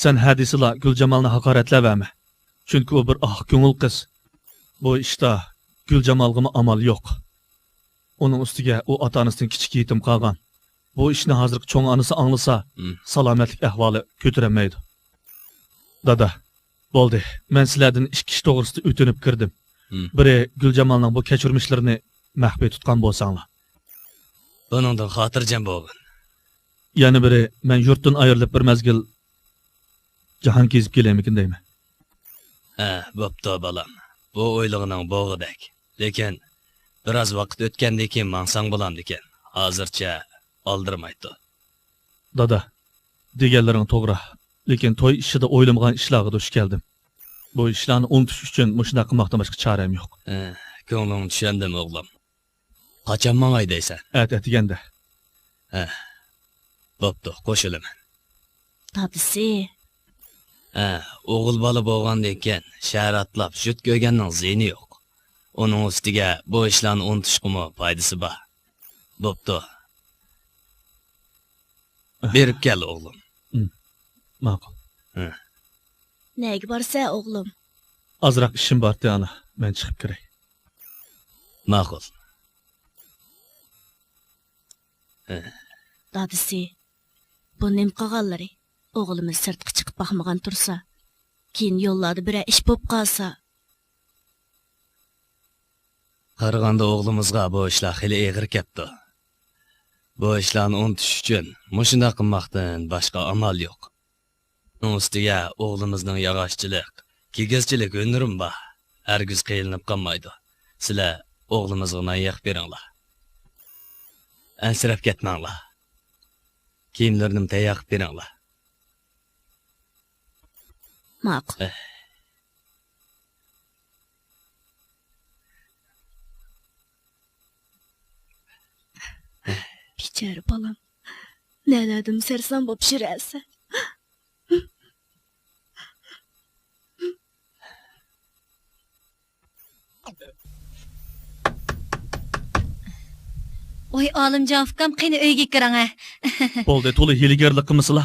سەن ھە دېسىلا گۈلجامالنى ھاقارەتلەۋەرمە. چۈنكى ئۇ بىر ئاق كۆڭۈل قىز. بۇ ئىشتا گۈلجامالغىمۇ ئامال يوق. ئۇنىڭ ئۈستىگە ئۇ ئاتا-ئانىسىدىن كىچىك يېتىم قالغان. بۇ ئىشنى ھازىرقى چوڭ ئانىسى ئاڭلىسا، ھىم. سالامەتلىك ئەھۋالى كۆتۈرەلمەيدۇ. دادا، بولدى. مەن سىلەردىن ئىككى ئىش توغرىسىدا ئۆتۈنۈپ كىردىم. ھىم. بىرى، گۈلجامالنىڭ بۇ كەچۈرمىشلىرىنى مەخپىي تۇتقان بولساڭلار. بۇنىڭدىن خاتىرجەم بولغىن. يەنە بىرى، مەن يۇرتتىن ئايرىلىپ بىر مەزگىل جاھان كېزىپ كېلەيمىكىن دەيمەن. ھە، بوپتۇ، بالام. بۇ ئويلىغىنىڭ بوغۇدەك. لېكىن، بىراز ۋاقىت ئۆتكەندىن كېيىن ماڭساڭ بولامدىكەن. ھازىرچە ئالدىرىماي تۇر. دادا، دېگەنلىرىڭ توغرا. لېكىن توي ئىشىدا ئويلىمىغان ئىشلارغا دۇچ كەلدىم. بۇ ئىشلارنى ئۇنتۇش ئۈچۈن مۇشۇنداق قىلماقتىن باشقا چارەم يوق. ھە، كۆڭلۈڭنى چۈشەندىم، ئوغلۇم. قاچان ماڭاي دەيسەن؟ ئەتە ئەتىگەندە. ھە، بوپتۇ، قوشۇلىمەن. دادىسى. ھە، ئوغۇل بالا بولغاندىن كېيىن شەھەر ئاتلاپ جۈت كۆرگەننىڭ زىيىنى يوق. ئۇنىڭ ئۈستىگە بۇ ئىشلارنى ئۇنتۇشقىمۇ پايدىسى بار. بوپتۇ. بېرىپ كەل، ئوغلۇم. ھىم. ماقۇل. ھە. نەگە بارسەن، ئوغلۇم؟ ئازراق ئىشىم بارتى، ئانا. مەن چىقىپ كىرەي. ماقۇل. ھە. دادىسى، بۇ نېمە قىلغانلىرى؟ ئوغلىمىز سىرتقا چىقىپ باقمىغان تۇرسا، كېيىن يوللاردا بىرەر ئىش بولۇپ قالسا. قارىغاندا ئوغلىمىزغا بۇ ئىشلار خېلى ئېغىر كەپتۇ. بۇ ئىشلارنى ئۇنتۇش ئۈچۈن مۇشۇنداق قىلماقتىن باشقا ئامال يوق. ئۇنىڭ ئۈستىگە ئوغلىمىزنىڭ ياغاچچىلىق، كىگىزچىلىك ھۈنىرىمۇ بار. ھەرگىز قىينىلىپ قالمايدۇ. سىلەر ئوغلىمىزغا نان يېقىپ بېرىڭلار. ئەنسىرەپ كەتمەڭلار. كىيىملىرىنىمۇ تەييار قىلىپ بېرىڭلار. ماقۇل. ئەھ. بىچارە بالام، نەلەردىمۇ سەرسان بولۇپ يۈرەسەن. ۋاي ئالىمجان ئۇكام، قېنى ئۆيگە كىرىڭە. بولدى، تولا ھىيلىگەرلىك قىلمىسىلا.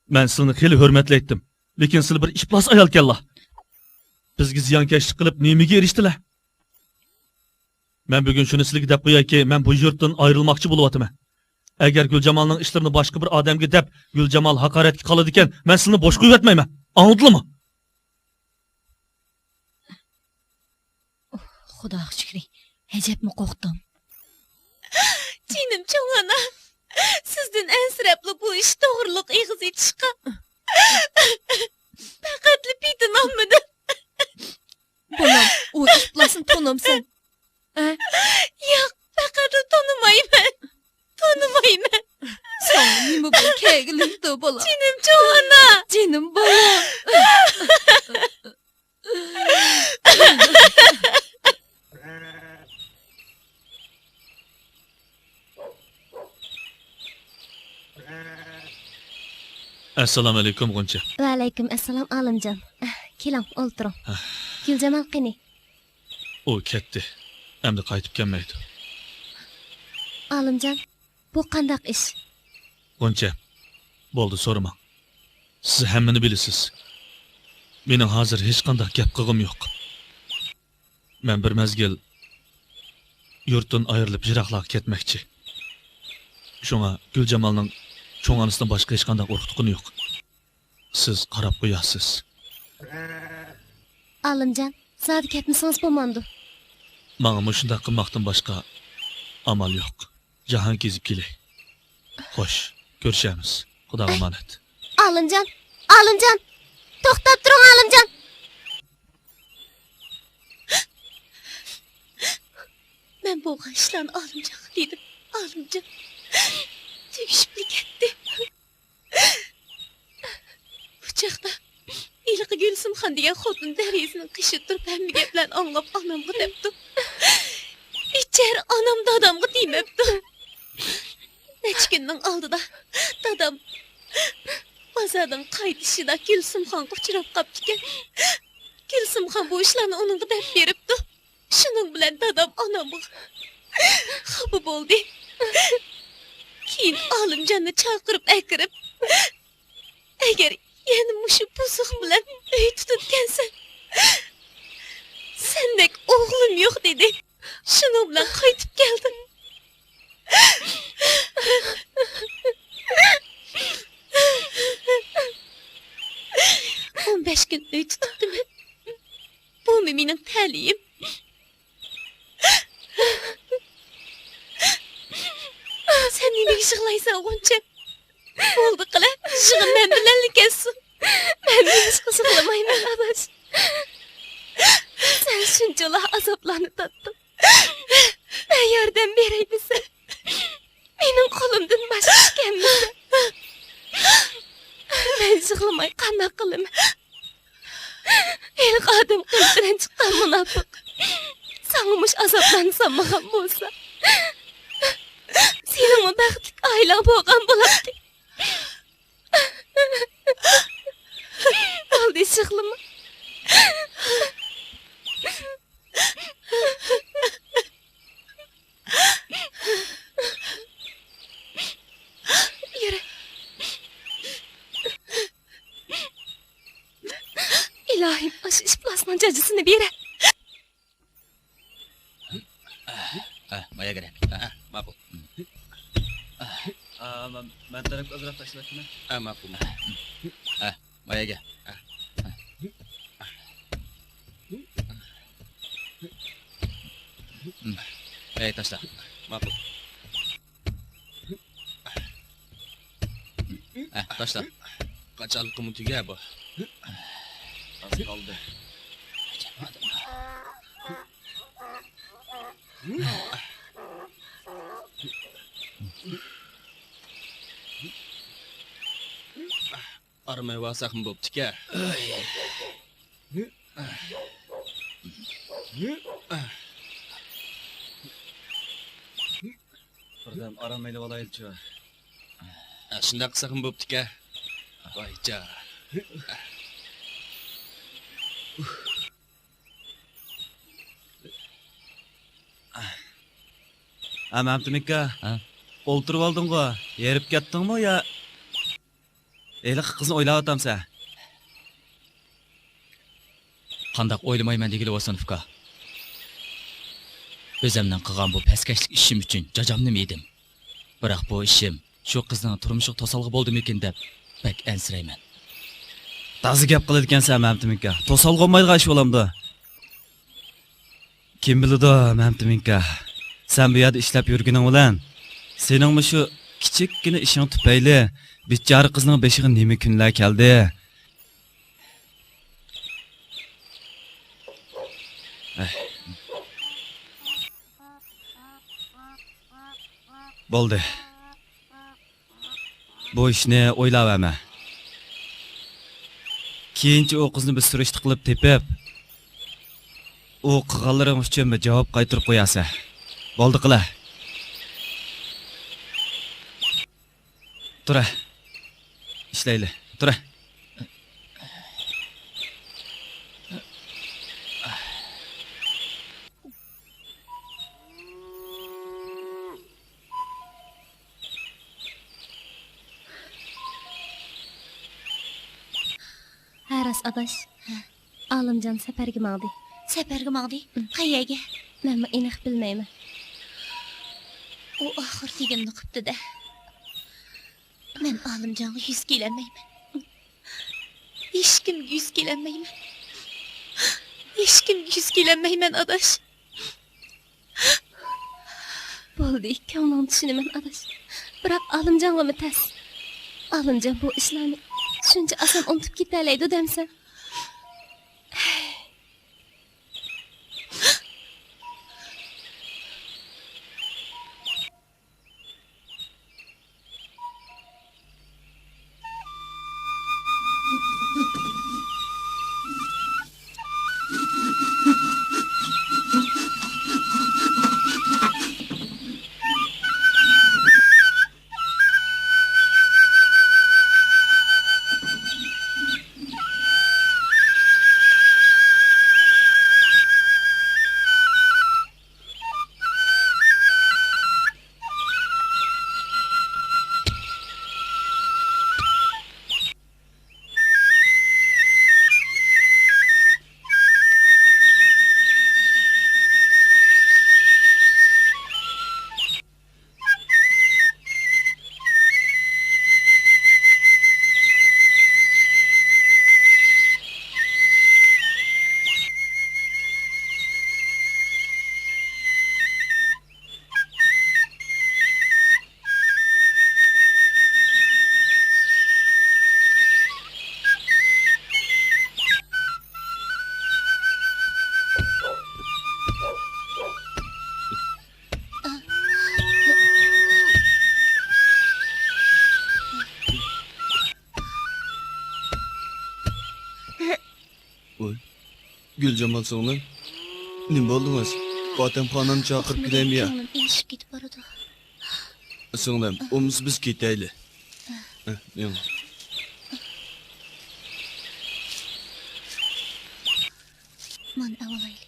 مەن سىلىنى خېلى ھۆرمەتلەيتتىم، لېكىن سىلى بىر ئىپلاس ئايالكەنلا. بىزگە زىيانكەشلىك قىلىپ نېمىگە ئېرىشتىلە؟ مەن بۈگۈن شۇنى سىلىگە دەپ قويايكى، مەن بۇ يۇرتتىن ئايرىلماقچى بولۇۋاتىمەن. ئەگەر گۈلجامالنىڭ ئىشلىرىنى باشقا بىر ئادەمگە دەپ، گۈلجامال ھاقارەتكە قالىدىكەن، مەن سىلىنى بوش قويۇۋەتمەيمەن. ئاڭلىدىلىمۇ؟ ئۇھ، خۇداغا شۈكرى، ئەجەبمۇ قورقتۇم. جېنىم چوڭ ئانا، سىزدىن ئەنسىرەپلا بۇ ئىش توغرىلىق ئېغىز ئېچىشقا پەقەتلا پېتىنالمىدىم. بالام، ئۇ ئىپلاسنى تونۇمسەن؟ ھە؟ ياق، پەقەتلا تونۇمايمەن. تونۇمايمەن. ساڭا نېمە بىلەن كەلگىلىمدۇ، بالام؟ جېنىم چوڭ ئانا. جېنىم بالام. ئەسسالامۇئەلەيكۇم، غۇنچە. ۋەئەلەيكۇم ئەسسالام، ئالىمجان. كېلىڭ، ئولتۇرۇڭ. گۈلجامال قېنى؟ ئۇ كەتتى. ئەمدى قايتىپ كەلمەيدۇ. ئالىمجان، بۇ قانداق ئىش؟ غۇنچە، بولدى، سورىماڭ. سىز ھەممىنى بىلىسىز. مېنىڭ ھازىر ھېچقانداق گەپ قىلغۇم يوق. مەن بىر مەزگىل يۇرتتىن ئايرىلىپ يىراقلارغا كەتمەكچى. شۇڭا گۈلجامالنىڭ چوڭ ئانىسىدىن باشقا ھېچقانداق ئۇرۇق-تۇغقىنى يوق. سىز قاراپ قويارسىز. ئالىمجان، زادى كەتمىسىڭىز بولمامدۇ؟ ماڭا مۇشۇنداق قىلماقتىن باشقا ئامال يوق. جاھان كېزىپ كېلەي. خوش، كۆرۈشەرمىز. خۇداغا ئامانەت. ئالىمجان، ئالىمجان! توختاپ تۇرۇڭ، ئالىمجان! مەن بولغان ئىشلارنى ئالىمجانغا دېدىم. ئالىمجان تۈگىشىپلا كەتتى. بۇ چاغدا ھېلىقى گۈلسۈمخان دېگەن خوتۇن دەرىزىنىڭ قېشىدا تۇرۇپ ھەممە گەپلەرنى ئاڭلاپ ئانامغا دەپتۇ. بىچارە ئانام دادامغا دېمەپتۇ. نەچچە كۈننىڭ ئالدىدا دادام بازاردىن قايتىشىدا گۈلسۈمخانغا ئۇچراپ قاپتىكەن. گۈلسۈمخان بۇ ئىشلارنى ئۇنىڭغا دەپ بېرىپتۇ. شۇنىڭ بىلەن دادام ئانامغا خاپا بولدى. كېيىن ئالىمجاننى چاقىرىپ ئەكىرىپ، ئەگەر يەنە مۇشۇ بۇزۇق بىلەن ئۆي تۇتىدىكەنسەن، سەندەك ئوغلۇم يوق دېدى. شۇنىڭ بىلەن قايتىپ كەلدىم. ئون بەش كۈن ئۆي تۇتۇپتىمەن. بۇمۇ مېنىڭ تەلىيىم. سەن نېمىگە يىغلايسەن، غۇنچەم؟ بولدى قىلە، يىغا مەن بىلەنلا كەتسۇن. مەن نېمىشقا يىغلىمايمەن، ئاداش؟ سەن شۇنچىلا ئازابلارنى تارتتىڭ. مەن ياردەم بېرەي دېسەم، مېنىڭ قولۇمدىن باشقا ئىش كەلمىسە، مەن يىغلىماي قانداق قىلىمەن؟ ھېلىقى ئادەم قەلبىدىن چىققان مۇناپىق ساڭا مۇشۇ ئازابلارنى سالمىغان بولسا، سېنىڭمۇ بەختلىك ئائىلەڭ بولغان بولاتتى. بولدى، يىغلىما. يۈرە. ئىلاھىم، ئاشۇ ئىپلاسنىڭ جاجىسىنى بېرە. ئە، مايا كېرەك. ئە، ماقۇل. ئە، مەن، مەن تەرەپكە ئازراق تاشلاۋەتتىمەن. ئە، ماقۇل. ئە، ماياگە. ئە. ئەي، تاشلا. ماقۇل. ئە، تاشلا. قاچانلىقىمۇ تۈگە بۇ. ئاز قالدى. ئارىمايۋالساقمۇ بوپتىكەن. بىردەم ئارام ئېلىۋالايلىچۇ. ئە، شۇنداق قىلساقمۇ بوپتىكەن. ۋايجان. ھە، مەمتىمىككا. ھە؟ ئولتۇرۇۋالدىڭغۇ؟ ھېرىپ كەتتىڭمۇ يا؟ ھېلىقى قىزنى ئويلاۋاتامسەن؟ قانداق ئويلىمايمەن دېگىلى، ۋاسونوف ئۇكا. ئۆزۈمنىڭ قىلغان بۇ پەسكەشلىك ئىشىم ئۈچۈن جاجامنىمۇ يېدىم. بىراق بۇ ئىشىم شۇ قىزنىڭ تۇرمۇشىغا توسالغۇ بولدىمىكىن دەپ بەك ئەنسىرەيمەن. تازا گەپ قىلىدىكەنسەن، مەمتىمىككا. توسالغۇ بولمايدىغان ئىش بولامدۇ؟ كىم بىلىدۇ، مەمتىمىنكا، سەن بۇ يەردە ئىشلەپ يۈرگىنىڭ بىلەن، سېنىڭمۇ شۇ كىچىككىنە ئىشىڭ تۈپەيلى بىچارە قىزنىڭ بېشىغا نېمە كۈنلەر كەلدى. ئەھ. بولدى. بۇ ئىشنى ئويلاۋەرمە. كېيىنچە ئۇ قىزنى بىر سۈرۈشتە قىلىپ تېپىپ، ئۇ قىلغانلىرىڭ ئۈچۈن بىر جاۋاب قايتۇرۇپ قويارسەن. بولدى قىلە. تۇرە. ئىشلەيلى. تۇرە. ھە، راست ئاداش. ھە. ئالىمجان سەپەرگە ماڭدى. سەپەرگە ماڭدى؟ ئىم. قەيەرگە؟ مەنمۇ ئېنىق بىلمەيمەن. ئۇ ئاخىر دېگىنىنى قىپتۇ-دە. مەن ئالىمجانغا يۈز كېلەلمەيمەن. ھېچكىمگە يۈز كېلەلمەيمەن. ھېچكىمگە يۈز كېلەلمەيمەن، ئاداش. بولدى، كۆڭلۈڭنى چۈشىنىمەن، ئاداش. بىراق ئالىمجانغىمۇ تەس. ئالىمجان بۇ ئىشلارنى شۇنچە ئاسان ئۇنتۇپ كېتەلەيدۇ دەمسەن؟ گۈلجامال سىڭلىم، نېمە بولدىڭىز؟ پاتەمخانامنى چاقىرىپ كېلەيمۇ يا؟ كۆڭلۈم ئېلىشىپ كېتىپ بارىدۇ. سىڭلىم، ئۇمسا بىز كېتەيلى. ھە، مېڭىڭ. مانا ئەۋالايلى.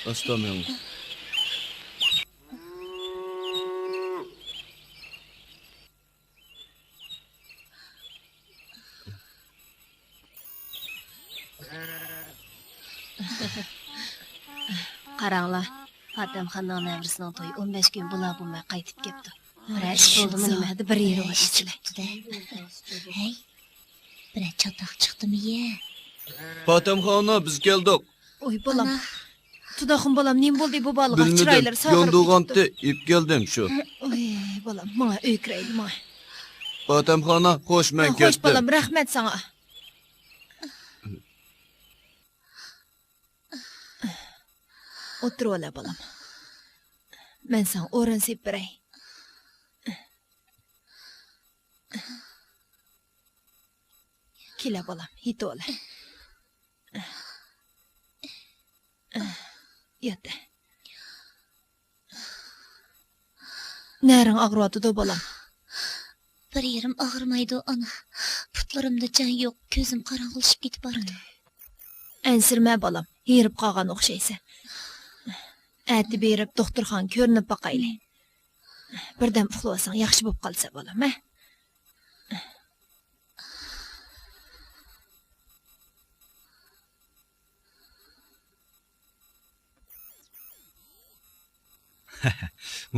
ئاستا مېڭىڭ. قاراڭلار، پاتەمخاننىڭ نەۋرىسىنىڭ تويى ئون بەش كۈن بولا بولماي قايتىپ كەپتۇ. بىرەر ئىش بولدىمۇ نېمە؟ بىر يېرى بار ئىش ئىچىدە. ھەي، بىرەر چاتاق چىقتىمۇ يە؟ پاتەمخانا، بىز كەلدۇق. ئوي بالام. ئانا. تۇداخۇن بالام، نېمە بولدى بۇ بالىغا؟ بىلمىدىم. چىرايلىرى ساغىرىپ كەتتى. ياندۇرغانتى، ئېلىپ كەلدىم شۇ. ئوي بالام، ماڭا ئۆيگە كىرەيلى، ماڭا. پاتەمخانا، خوش، مەن كەتتىم. خوش بالام، رەھمەت ساڭا. ئولتۇرۇۋال بالام. مەن ساڭا ئورۇن سېلىپ بېرەي. كېلە بالام، يېتىۋال. يات. نەرىڭ ئاغرىۋاتىدۇ بالام؟ بىر يېرىم ئاغرىمايدۇ ئانا. پۇتلىرىمدا جان يوق، كۆزۈم قاراڭغۇلىشىپ كېتىپ بارىدۇ. ئەنسىرىمە بالام، ھېرىپ قالغان ئوخشايسەن. ئەتە بېرىپ دوختۇرخانىغا كۆرۈنۈپ باقايلى. بىردەم ئۇخلىۋالساڭ ياخشى بولۇپ قالىسەن بالام، ھە؟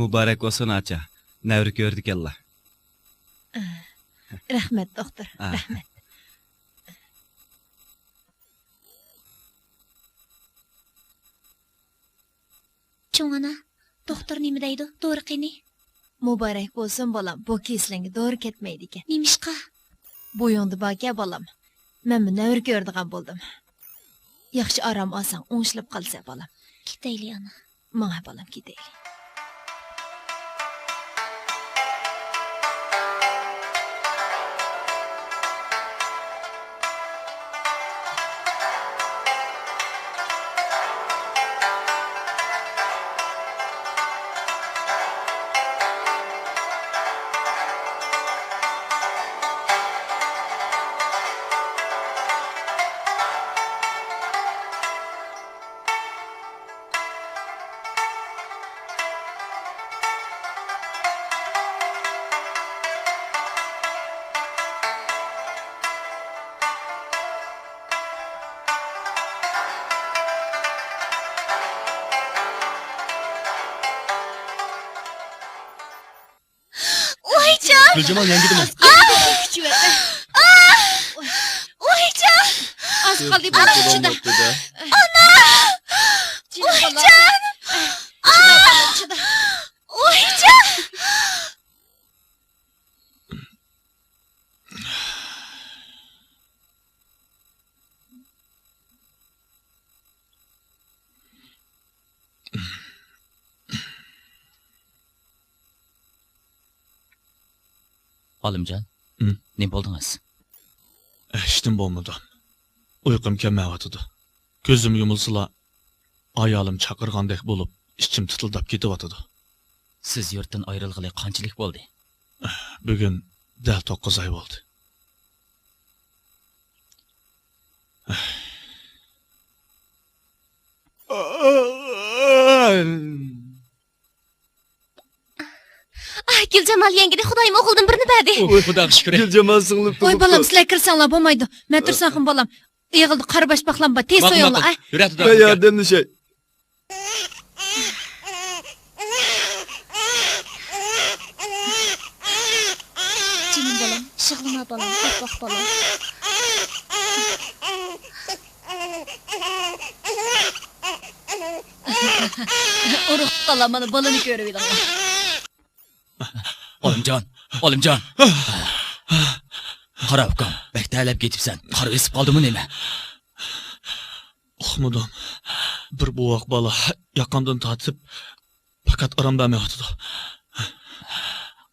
مۇبارەك بولسۇن ئاچا، نەۋرە كۆرىدىكەنلا. رەھمەت دوختۇر، رەھمەت. چوڭ ئانا، دوختۇر نېمە دەيدۇ؟ دورا قېنى؟ مۇبارەك بولسۇن بالام، بۇ كېسىلىڭگە دورا كەتمەيدىكەن. نېمىشقا؟ بويۇڭدا باركەن بالام، مەنمۇ نەۋرە كۆرىدىغان بولدۇم. ياخشى ئارام ئالساڭ ئوڭشىلىپ قالىسەن بالام. كېتەيلى ئانا. ماڭە بالام، كېتەيلى. ۋايجان! گۈلجامال يەڭگىدىمۇ؟ ئاھ! ئاھ! ۋايجان! ئاز قالدى، بالام، چىدا. ئانا! ۋايجان! ئاھ! ۋايجان! ئالىمجان، ھىم؟ نېمە بولدىڭىز؟ ھېچنېمە بولمىدى. ئۇيقۇم كەلمەيۋاتىدۇ. كۆزۈم يۇمۇلسىلا، ئايالىم چاقىرغاندەك بولۇپ، ئىچىم تىتىلداپ كېتىۋاتىدۇ. سىز يۇرتتىن ئايرىلغىلى قانچىلىك بولدى؟ بۈگۈن دەل توققۇز ئاي بولدى. ئاھ، گۈلجامال يەڭگىدە خۇدايىم ئوغۇلدىن بىرنى بەردى. ئوي، خۇداغا شۈكرى. گۈلجامال سىڭلىم ۋاي تۇغۇپتۇ. بالام، سىلەر كىرسەڭلار بولمايدۇ. مەن تۇرسام بولام. ئېغىلدا قارا باشپاقلام بار، تېز سويۇڭلار، ئە. يۈرە، مەن ياردەملىشەي. جېنىم بالام، يىغلىما بالام، ئاپئاق بالام. ئۇرۇق تۇتالام، مانا بالىنى كۆرۈۋېلىڭلار. ئالىمجان، ئالىمجان. قارا ئۇكام، بەك تەرلەپ كېتىپسەن. قارا بېسىپ قالدىمۇ نېمە؟ ئۇقمىدىم. بىر بوۋاق بالا ياقامدىن تارتىپ، پەقەت ئارام بەرمەيۋاتىدۇ.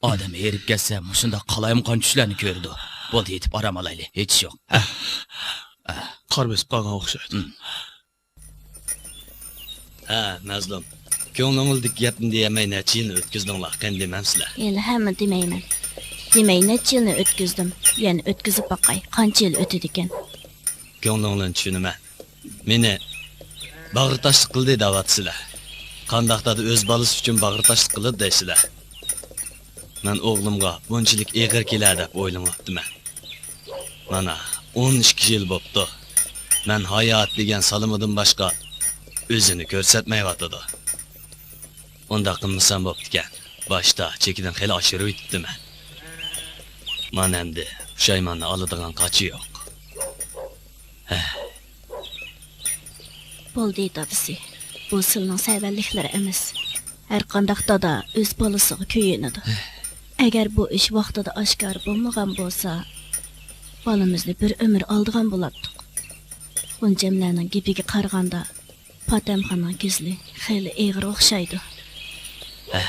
ئادەم ھېرىپ كەتسە، مۇشۇنداق قالايمىقان چۈشلەرنى كۆرىدۇ. بولدى، يېتىپ ئارام ئالايلى. ھېچ ئىش يوق. ھە. ھە. قار بېسىپ قالغان ئوخشايدۇ. ھە، مەزلۇم. كۆڭلۈڭلدىكى گەپنى دېيەلمەي نەچچە يىلنى ئۆتكۈزدۈڭلار، قېنى دېمەمسىلەر؟ ھېلىھەممۇ دېمەيمەن. دېمەي نەچچە يىلنى ئۆتكۈزدۈم. يەنە ئۆتكۈزۈپ باقاي، قانچە يىل ئۆتىدىكەن. كۆڭلۈڭلارنى چۈشىنىمەن. مېنى باغرى تاشلىق قىلدى دەۋاتىسىلەر. قانداق دادا ئۆز بالىسى ئۈچۈن باغرى تاشلىق قىلىدۇ دەيسىلەر. مەن ئوغلۇمغا بۇنچىلىك ئېغىر كېلەر دەپ ئويلىماپتىمەن. مانا، ئون ئىككى يىل بوپتۇ. مەن ھايات دېگەن سالىمىدىن باشقا ئۆزىنى كۆرسەتمەيۋاتىدۇ. ئۇنداق قىلمىسام بوپتىكەن. باشتا چېكىدىن خېلى ئاشۇرۇۋېتىپتىمەن. مانا ئەمدى پۇشايماننى ئالىدىغان قاچا يوق. ھە. بولدى، دادىسى. بۇ سىلىنىڭ سەۋەنلىكلىرى ئەمەس. ھەرقانداق دادا ئۆز بالىسىغا كۆيۈنىدۇ. ئەگەر بۇ ئىش ۋاقتىدا ئاشكارا بولمىغان بولسا، بالىمىزنى بىر ئۆمۈر ئالىدىغان بولاتتۇق. غۇنچەملەرنىڭ گېپىگە قارىغاندا، پاتەمخاننىڭ كېسىلى خېلى ئېغىر ئوخشايدۇ. ھە.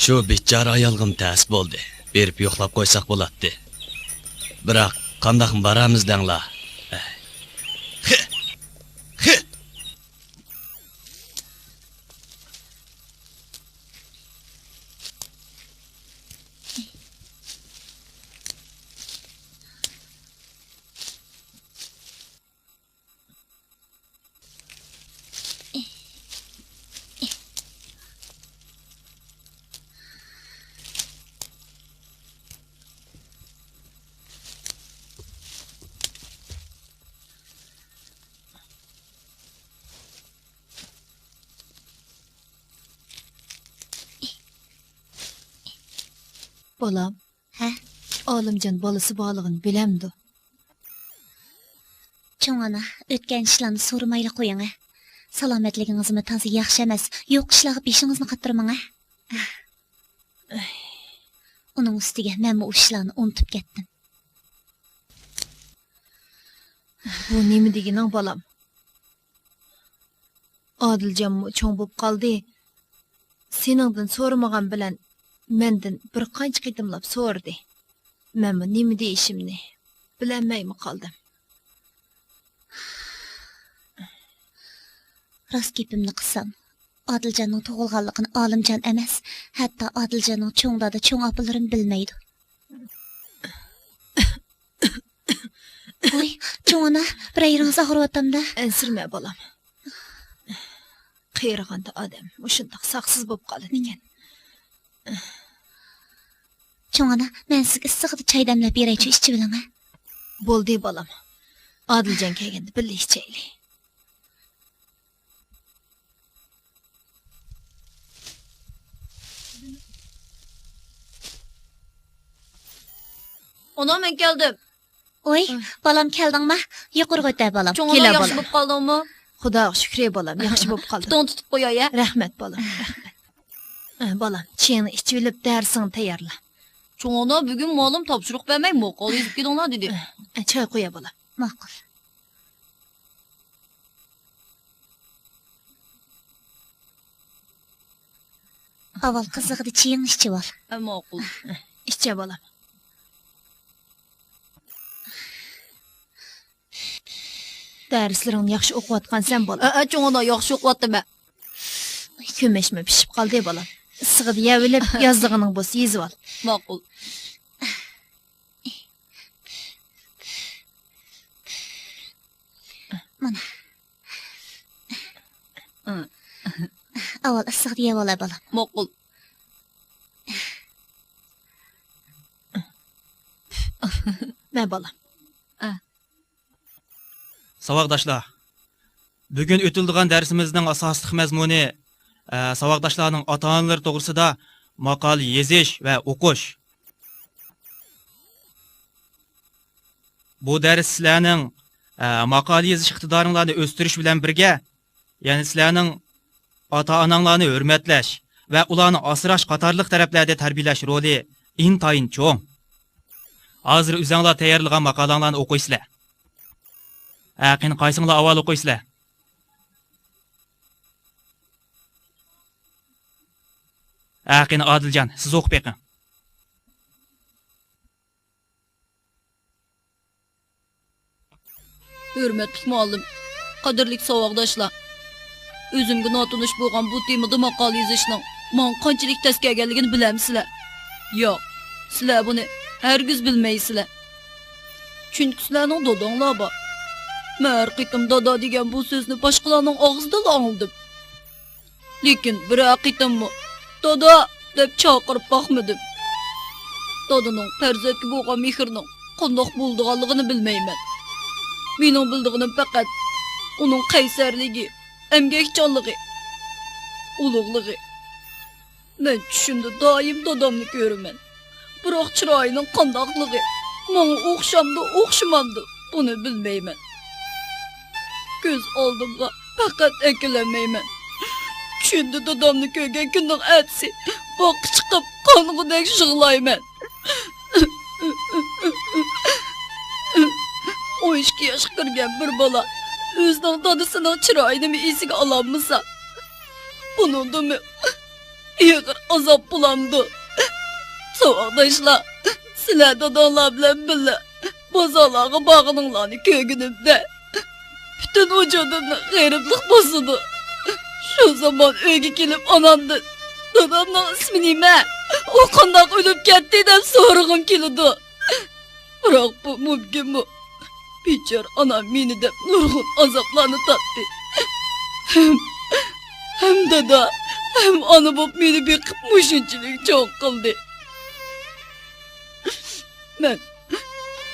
شۇ بىچارە ئايالغىمۇ تەس بولدى. بېرىپ يوقلاپ قويساق بولاتتى. بىراق، قانداقمۇ بارامىز دەڭلا؟ ھە. خى! خى! بالام. ھە؟ ئالىمجان بالىسى بارلىقىنى بىلەمدۇ؟ چوڭ ئانا، ئۆتكەن ئىشلارنى سورىمايلا قويۇڭ ھە. سالامەتلىكىڭىزمۇ تازا ياخشى ئەمەس. يوق ئىشلارغا بېشىڭىزنى قاتتۇرماڭ ھە. ئۇنىڭ ئۈستىگە مەنمۇ ئۇ ئىشلارنى ئۇنتۇپ كەتتىم. بۇ نېمە دېگىنىڭ، بالام؟ ئادىلجانمۇ چوڭ بوپ قالدى. سېنىڭدىن سورىمىغان بىلەن مەندىن بىر قانچە قېتىملاپ سورىدى. مەنمۇ نېمە دېيىشىمنى بىلەلمەيمۇ قالدىم. راست گېپىمنى قىلسام، ئادىلجاننىڭ تۇغۇلغانلىقىنى ئالىمجان ئەمەس، ھەتتا ئادىلجاننىڭ چوڭ دادا، چوڭ ئاپىلىرىمۇ بىلمەيدۇ. ۋاي، چوڭ ئانا، بىر يېرىڭىز ئاغرىۋاتامدا؟ ئەنسىرىمە، بالام. قېرىغاندا ئادەم مۇشۇنداق ساقسىز بولۇپ قالىدىكەن. چوڭ ئانا، مەن سىزگە ئىسسىقىدا چاي دەملەپ بېرەيچۇ، ئىچىۋېلىڭ ھە. بولدى، بالام. ئادىلجان كەلگەندە بىللە ئىچەيلى. ئانا، مەن كەلدىم. ۋوي، بالام، كەلدىڭما؟ يۇقىرىغا ئۆتە، بالام. چوڭ ئانا، كېلە، ياخشى بالام. بولۇپ قالدىڭمۇ؟ خۇداغا شۈكرى، بالام، ياخشى بولۇپ قالدىم. پۇتۇڭنى تۇتۇپ قوياي ھە. رەھمەت، بالام، رەھمەت. ئە، بالام، چېيىڭنى ئىچىۋېلىپ، دەرسىڭنى تەييارلا. چوڭ ئانا، بۈگۈن مۇئەللىم تاپشۇرۇق بەرمەي، ماقالە يېزىپ كېلىڭلار دېدى. ئە، چاي قۇيە، بالام. ماقۇل. ئاۋۋال قىزىقىدا چېيىڭنى ئىچىۋال. ئە، ماقۇل. ئىچە، بالام. دەرسلىرىڭنى ياخشى ئوقۇۋاتقانسەن، بالام. ئە، ئە، چوڭ ئانا، ياخشى ئوقۇۋاتىمەن. كۆمەچمۇ پىشىپ قالدى، بالام. ئىسسىقىدا يەۋېلىپ، يازىدىغىنىڭ بولسا يېزىۋال. ماقۇل. مانا. ئاۋۋال ئىسسىقىدا يەۋالاي، بالام. ماقۇل. مە، بالام. ساۋاقداشلار، بۈگۈن ئۆتۈلىدىغان دەرسىمىزنىڭ ئاساسلىق مەزمۇنى، ئە، ساۋاقداشلارنىڭ ئاتا-ئانىلىرى توغرىسىدا ماقالە يېزىش ۋە ئوقۇش. بۇ دەرس سىلەرنىڭ، ئە، ماقالە يېزىش ئىقتىدارىڭلارنى ئۆستۈرۈش بىلەن بىرگە، يەنە سىلەرنىڭ ئاتا-ئاناڭلارنى ھۆرمەتلەش ۋە ئۇلارنى ئاسراش قاتارلىق تەرەپلەردە تەربىيەلەش رولى ئىنتايىن چوڭ. ھازىر ئۆزەڭلار تەييارلىغان ماقالەڭلارنى ئوقۇيسىلەر. ھە، قېنى، قايسىڭلار ئاۋۋال ئوقۇيسىلەر؟ ھە، قېنى ئادىلجان، سىز ئوقۇپ بېقىڭ. ھۆرمەتلىك مۇئەللىم، قەدىرلىك ساۋاقداشلار! ئۆزۈمگە ناتونۇش بولغان بۇ تېمىدا ماقالە يېزىشنىڭ ماڭا قانچىلىك تەس كەلگەنلىكىنى بىلەمسىلەر؟ ياق، سىلەر بۇنى ھەرگىز بىلمەيسىلەر. چۈنكى سىلەرنىڭ داداڭلار بار. مەن ھەر قېتىم دادا دېگەن بۇ سۆزنى باشقىلارنىڭ ئاغزىدىنلا ئاڭلىدىم. لېكىن بىرەر قېتىممۇ «دادا» دەپ چاقىرىپ باقمىدىم. دادىنىڭ پەرزەنتكە بولغان مېھرىنىڭ قانداق بولىدىغانلىقىنى بىلمەيمەن. مېنىڭ بىلىدىغىنىم پەقەت ئۇنىڭ قەيسەرلىكى، ئەمگەكچانلىقى، ئۇلۇغلۇقى. مەن چۈشۈمدە دائىم دادامنى كۆرىمەن. بىراق چىرايىنىڭ قانداقلىقى، ماڭا ئوخشامدۇ، ئوخشىمامدۇ، بۇنى بىلمەيمەن. كۆز ئالدىمغا پەقەت ئەكېلەلمەيمەن. چۈشۈمدە دادامنى كۆرگەن كۈننىڭ ئەتىسى باغقا چىقىپ قانغۇدەك يىغلايمەن. ئون ئىككى ياشقا كىرگەن بىر بالا ئۆزىنىڭ دادىسىنىڭ چىرايىنىمۇ ئېسىگە ئالالمىسا، بۇنىڭدىنمۇ ئېغىر ئازاب بولامدۇ؟ ساۋاقداشلار، سىلەر داداڭلار بىلەن بىللە بازارلارغا بارغىنىڭلارنى كۆرگىنىمدە، پۈتۈن ۋۇجۇدۇمنى غېرىبلىق باسىدۇ. شۇ زامان ئۆيگە كېلىپ ئانامدىن «دادامنىڭ ئىسمى نېمە؟ ئۇ قانداق ئۆلۈپ كەتتى؟» دەپ سورىغۇم كېلىدۇ. بىراق بۇ مۇمكىنمۇ؟ بىچارە ئانام مېنى دەپ نۇرغۇن ئازابلارنى تارتتى. ھەم، ھەم دادا، ھەم ئانا بولۇپ مېنى بېقىپ مۇشۇنچىلىك چوڭ قىلدى. مەن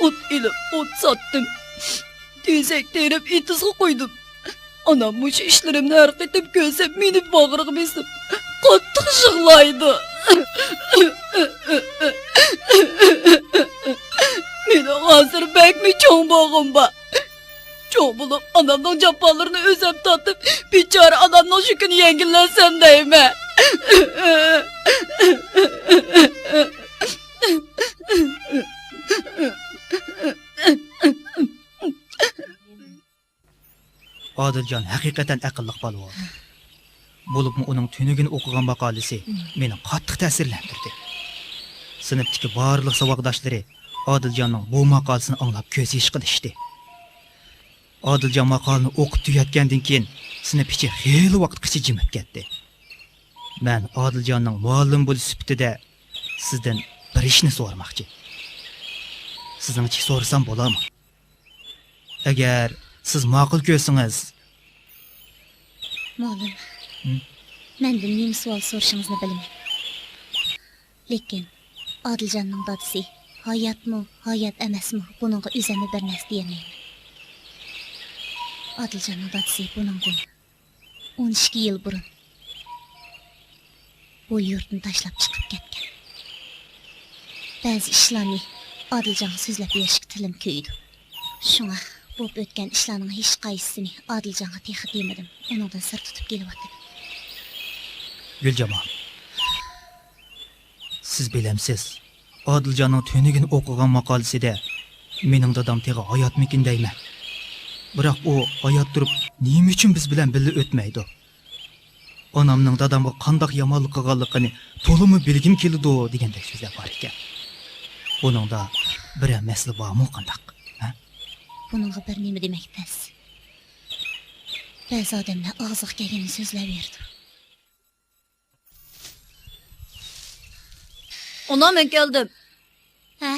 ئوت ئېلىپ ئوت ساتتىم. تېزەك تېرىپ ئېتىزغا قويدۇم. ئانام مۇشۇ ئىشلىرىمنى ھەر قېتىم كۆرسە، مېنى باغرىغا بېسىپ، قاتتىق يىغلايدۇ. مېنىڭ ھازىر بەكمۇ چوڭ بولغۇم بار. چوڭ بولۇپ، ئانامنىڭ جاپالىرىنى ئۆزۈم تارتىپ، بىچارە ئانامنىڭ يۈكىنى يەڭگىللەتسەم دەيمەن. ئادىلجان ھەقىقەتەن ئەقىللىق بالىۋاندى. بولۇپمۇ ئۇنىڭ تۈنۈگۈن ئوقۇغان ماقالىسى مېنى قاتتىق تەسىرلەندۈردى. سىنىپتىكى بارلىق ساۋاقداشلىرى ئادىلجاننىڭ بۇ ماقالىسىنى ئاڭلاپ كۆز يېشى قىلىشتى. ئادىلجان ماقالىنى ئوقۇپ تۈگەتكەندىن كېيىن، سىنىپ ئىچى خېلى ۋاقىتقىچە جىمىپ كەتتى. مەن ئادىلجاننىڭ مۇئەللىم بولۇش سۈپىتىدە سىزدىن بىر ئىشنى سورىماقچى. سىزنىڭچە سورىسام بولامۇ؟ ئەگەر سىز ماقۇل كۆرسىڭىز. مۇئەللىم، ھىم؟ مەندىن نېمە سوئال سورىشىڭىزنى بىلىمەن. لېكىن ئادىلجاننىڭ دادىسى ھاياتمۇ، ھايات ئەمەسمۇ، بۇنىڭغا ئۆزۈممۇ بىر نەرسە دېيەلمەيمەن. ئادىلجاننىڭ دادىسى بۇنىڭدىن ئون ئىككى يىل بۇرۇن بۇ يۇرتنى تاشلاپ چىقىپ كەتكەن. بەزى ئىشلارنى ئادىلجانغا سۆزلەپ بېرىشكە تىلىم كۆيىدۇ. شۇڭا بولۇپ ئۆتكەن ئىشلارنىڭ ھېچقايسىسىنى ئادىلجانغا تېخى دېمىدىم. ئۇنىڭدىن سىر تۇتۇپ كېلىۋاتىمەن. گۈلجامال، سىز بىلەمسىز، ئادىلجاننىڭ تۈنۈگۈن ئوقۇغان ماقالىسىدە مېنىڭ دادام تېخى ھاياتمىكىن دەيمەن. بىراق ئۇ ھايات تۇرۇپ نېمە ئۈچۈن بىز بىلەن بىللە ئۆتمەيدۇ؟ ئانامنىڭ دادامغا قانداق يامانلىق قىلغانلىقىنى تولىمۇ بىلگۈم كېلىدۇ دېگەندەك سۆزلەر بار ئىكەن. بۇنىڭدا بىرەر مەسىلە بارمۇ قانداق؟ ھە؟ بۇنىڭغا بىر نېمە دېمەك تەس. بەزى ئادەملەر ئاغزىغا كەلگىنىنى سۆزلەۋېرىدۇ. ئانا، مەن كەلدىم. ھە،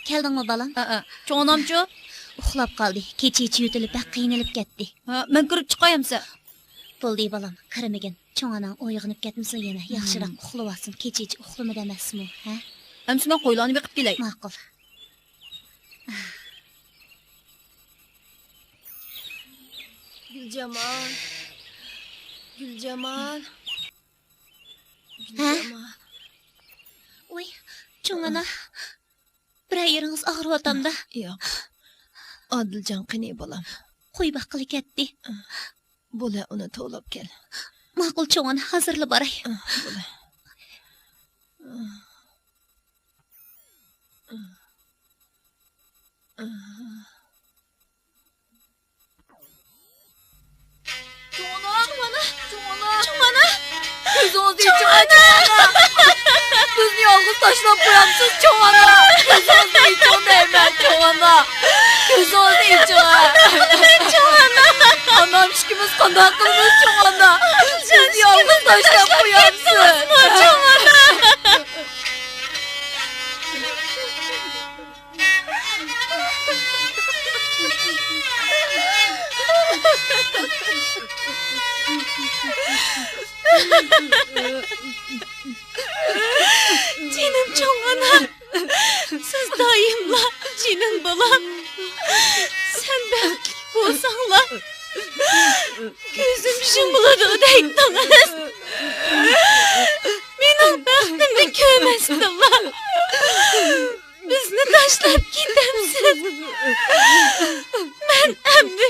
كەلدىڭمۇ بالام؟ ھەئە. چوڭ ئانامچۇ؟ ئۇخلاپ قالدى. كېچىچە يۆتىلىپ بەك قىينىلىپ كەتتى. ھە، مەن كىرىپ چىقاي ئەمسە. بولدى بالام، كىرمىگىن. چوڭ ئاناڭ ئويغىنىپ كەتمىسۇن يەنە. ياخشىراق ئۇخلىۋالسۇن. كېچىچە ئۇخلىمىدى ئەمەسمۇ، ھە؟ ئەمسە مەن قويلارنى بېقىپ كېلەي. ماقۇل. گۈلجامال. گۈلجامال. ھە؟ گۈلجامال. ۋاي، چوڭ ئانا. بىرەر يېرىڭىز ئاغرىۋاتامدا؟ ياق. ئادىلجان قېنى، بالام؟ قوي باققىلى كەتتى. بولە، ئۇنى توۋلاپ كەل. ماقۇل، چوڭ ئانا، ھازىرلا باراي. بولە. چوڭ ئانا! چوڭ ئانا! چوڭ ئانا! كۆزىڭىزنى ئېچىڭ، چوڭ ئانا! تاشلاپ قويامسىز، چوڭ ئانا؟ كۆزىڭىزنى ئېچىڭ دەيمەن، چوڭ ئانا. كۆزىڭىزنى ئېچىڭ، ھە. چوڭ ئانا. ئانام ئىككىمىز قانداق قىلىمىز، چوڭ ئانا؟ بىزنى يالغۇز تاشلاپ قويامسىز، چوڭ ئانا. جېنىم چوڭ ئانا، سىز دائىملا جېنىم بالام، سەن بەختلىك بولساڭلا، كۆزۈم يۇمۇلىدۇ دەيتتىڭىز. مېنىڭ بەختىمنى كۆرمەستىنلا، بىزنى تاشلاپ كېتەمسىز؟ مەن ئەمدى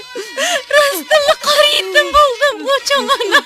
راستتىنلا قارا يېتىم بولدۇمغۇ، چوڭ ئانا.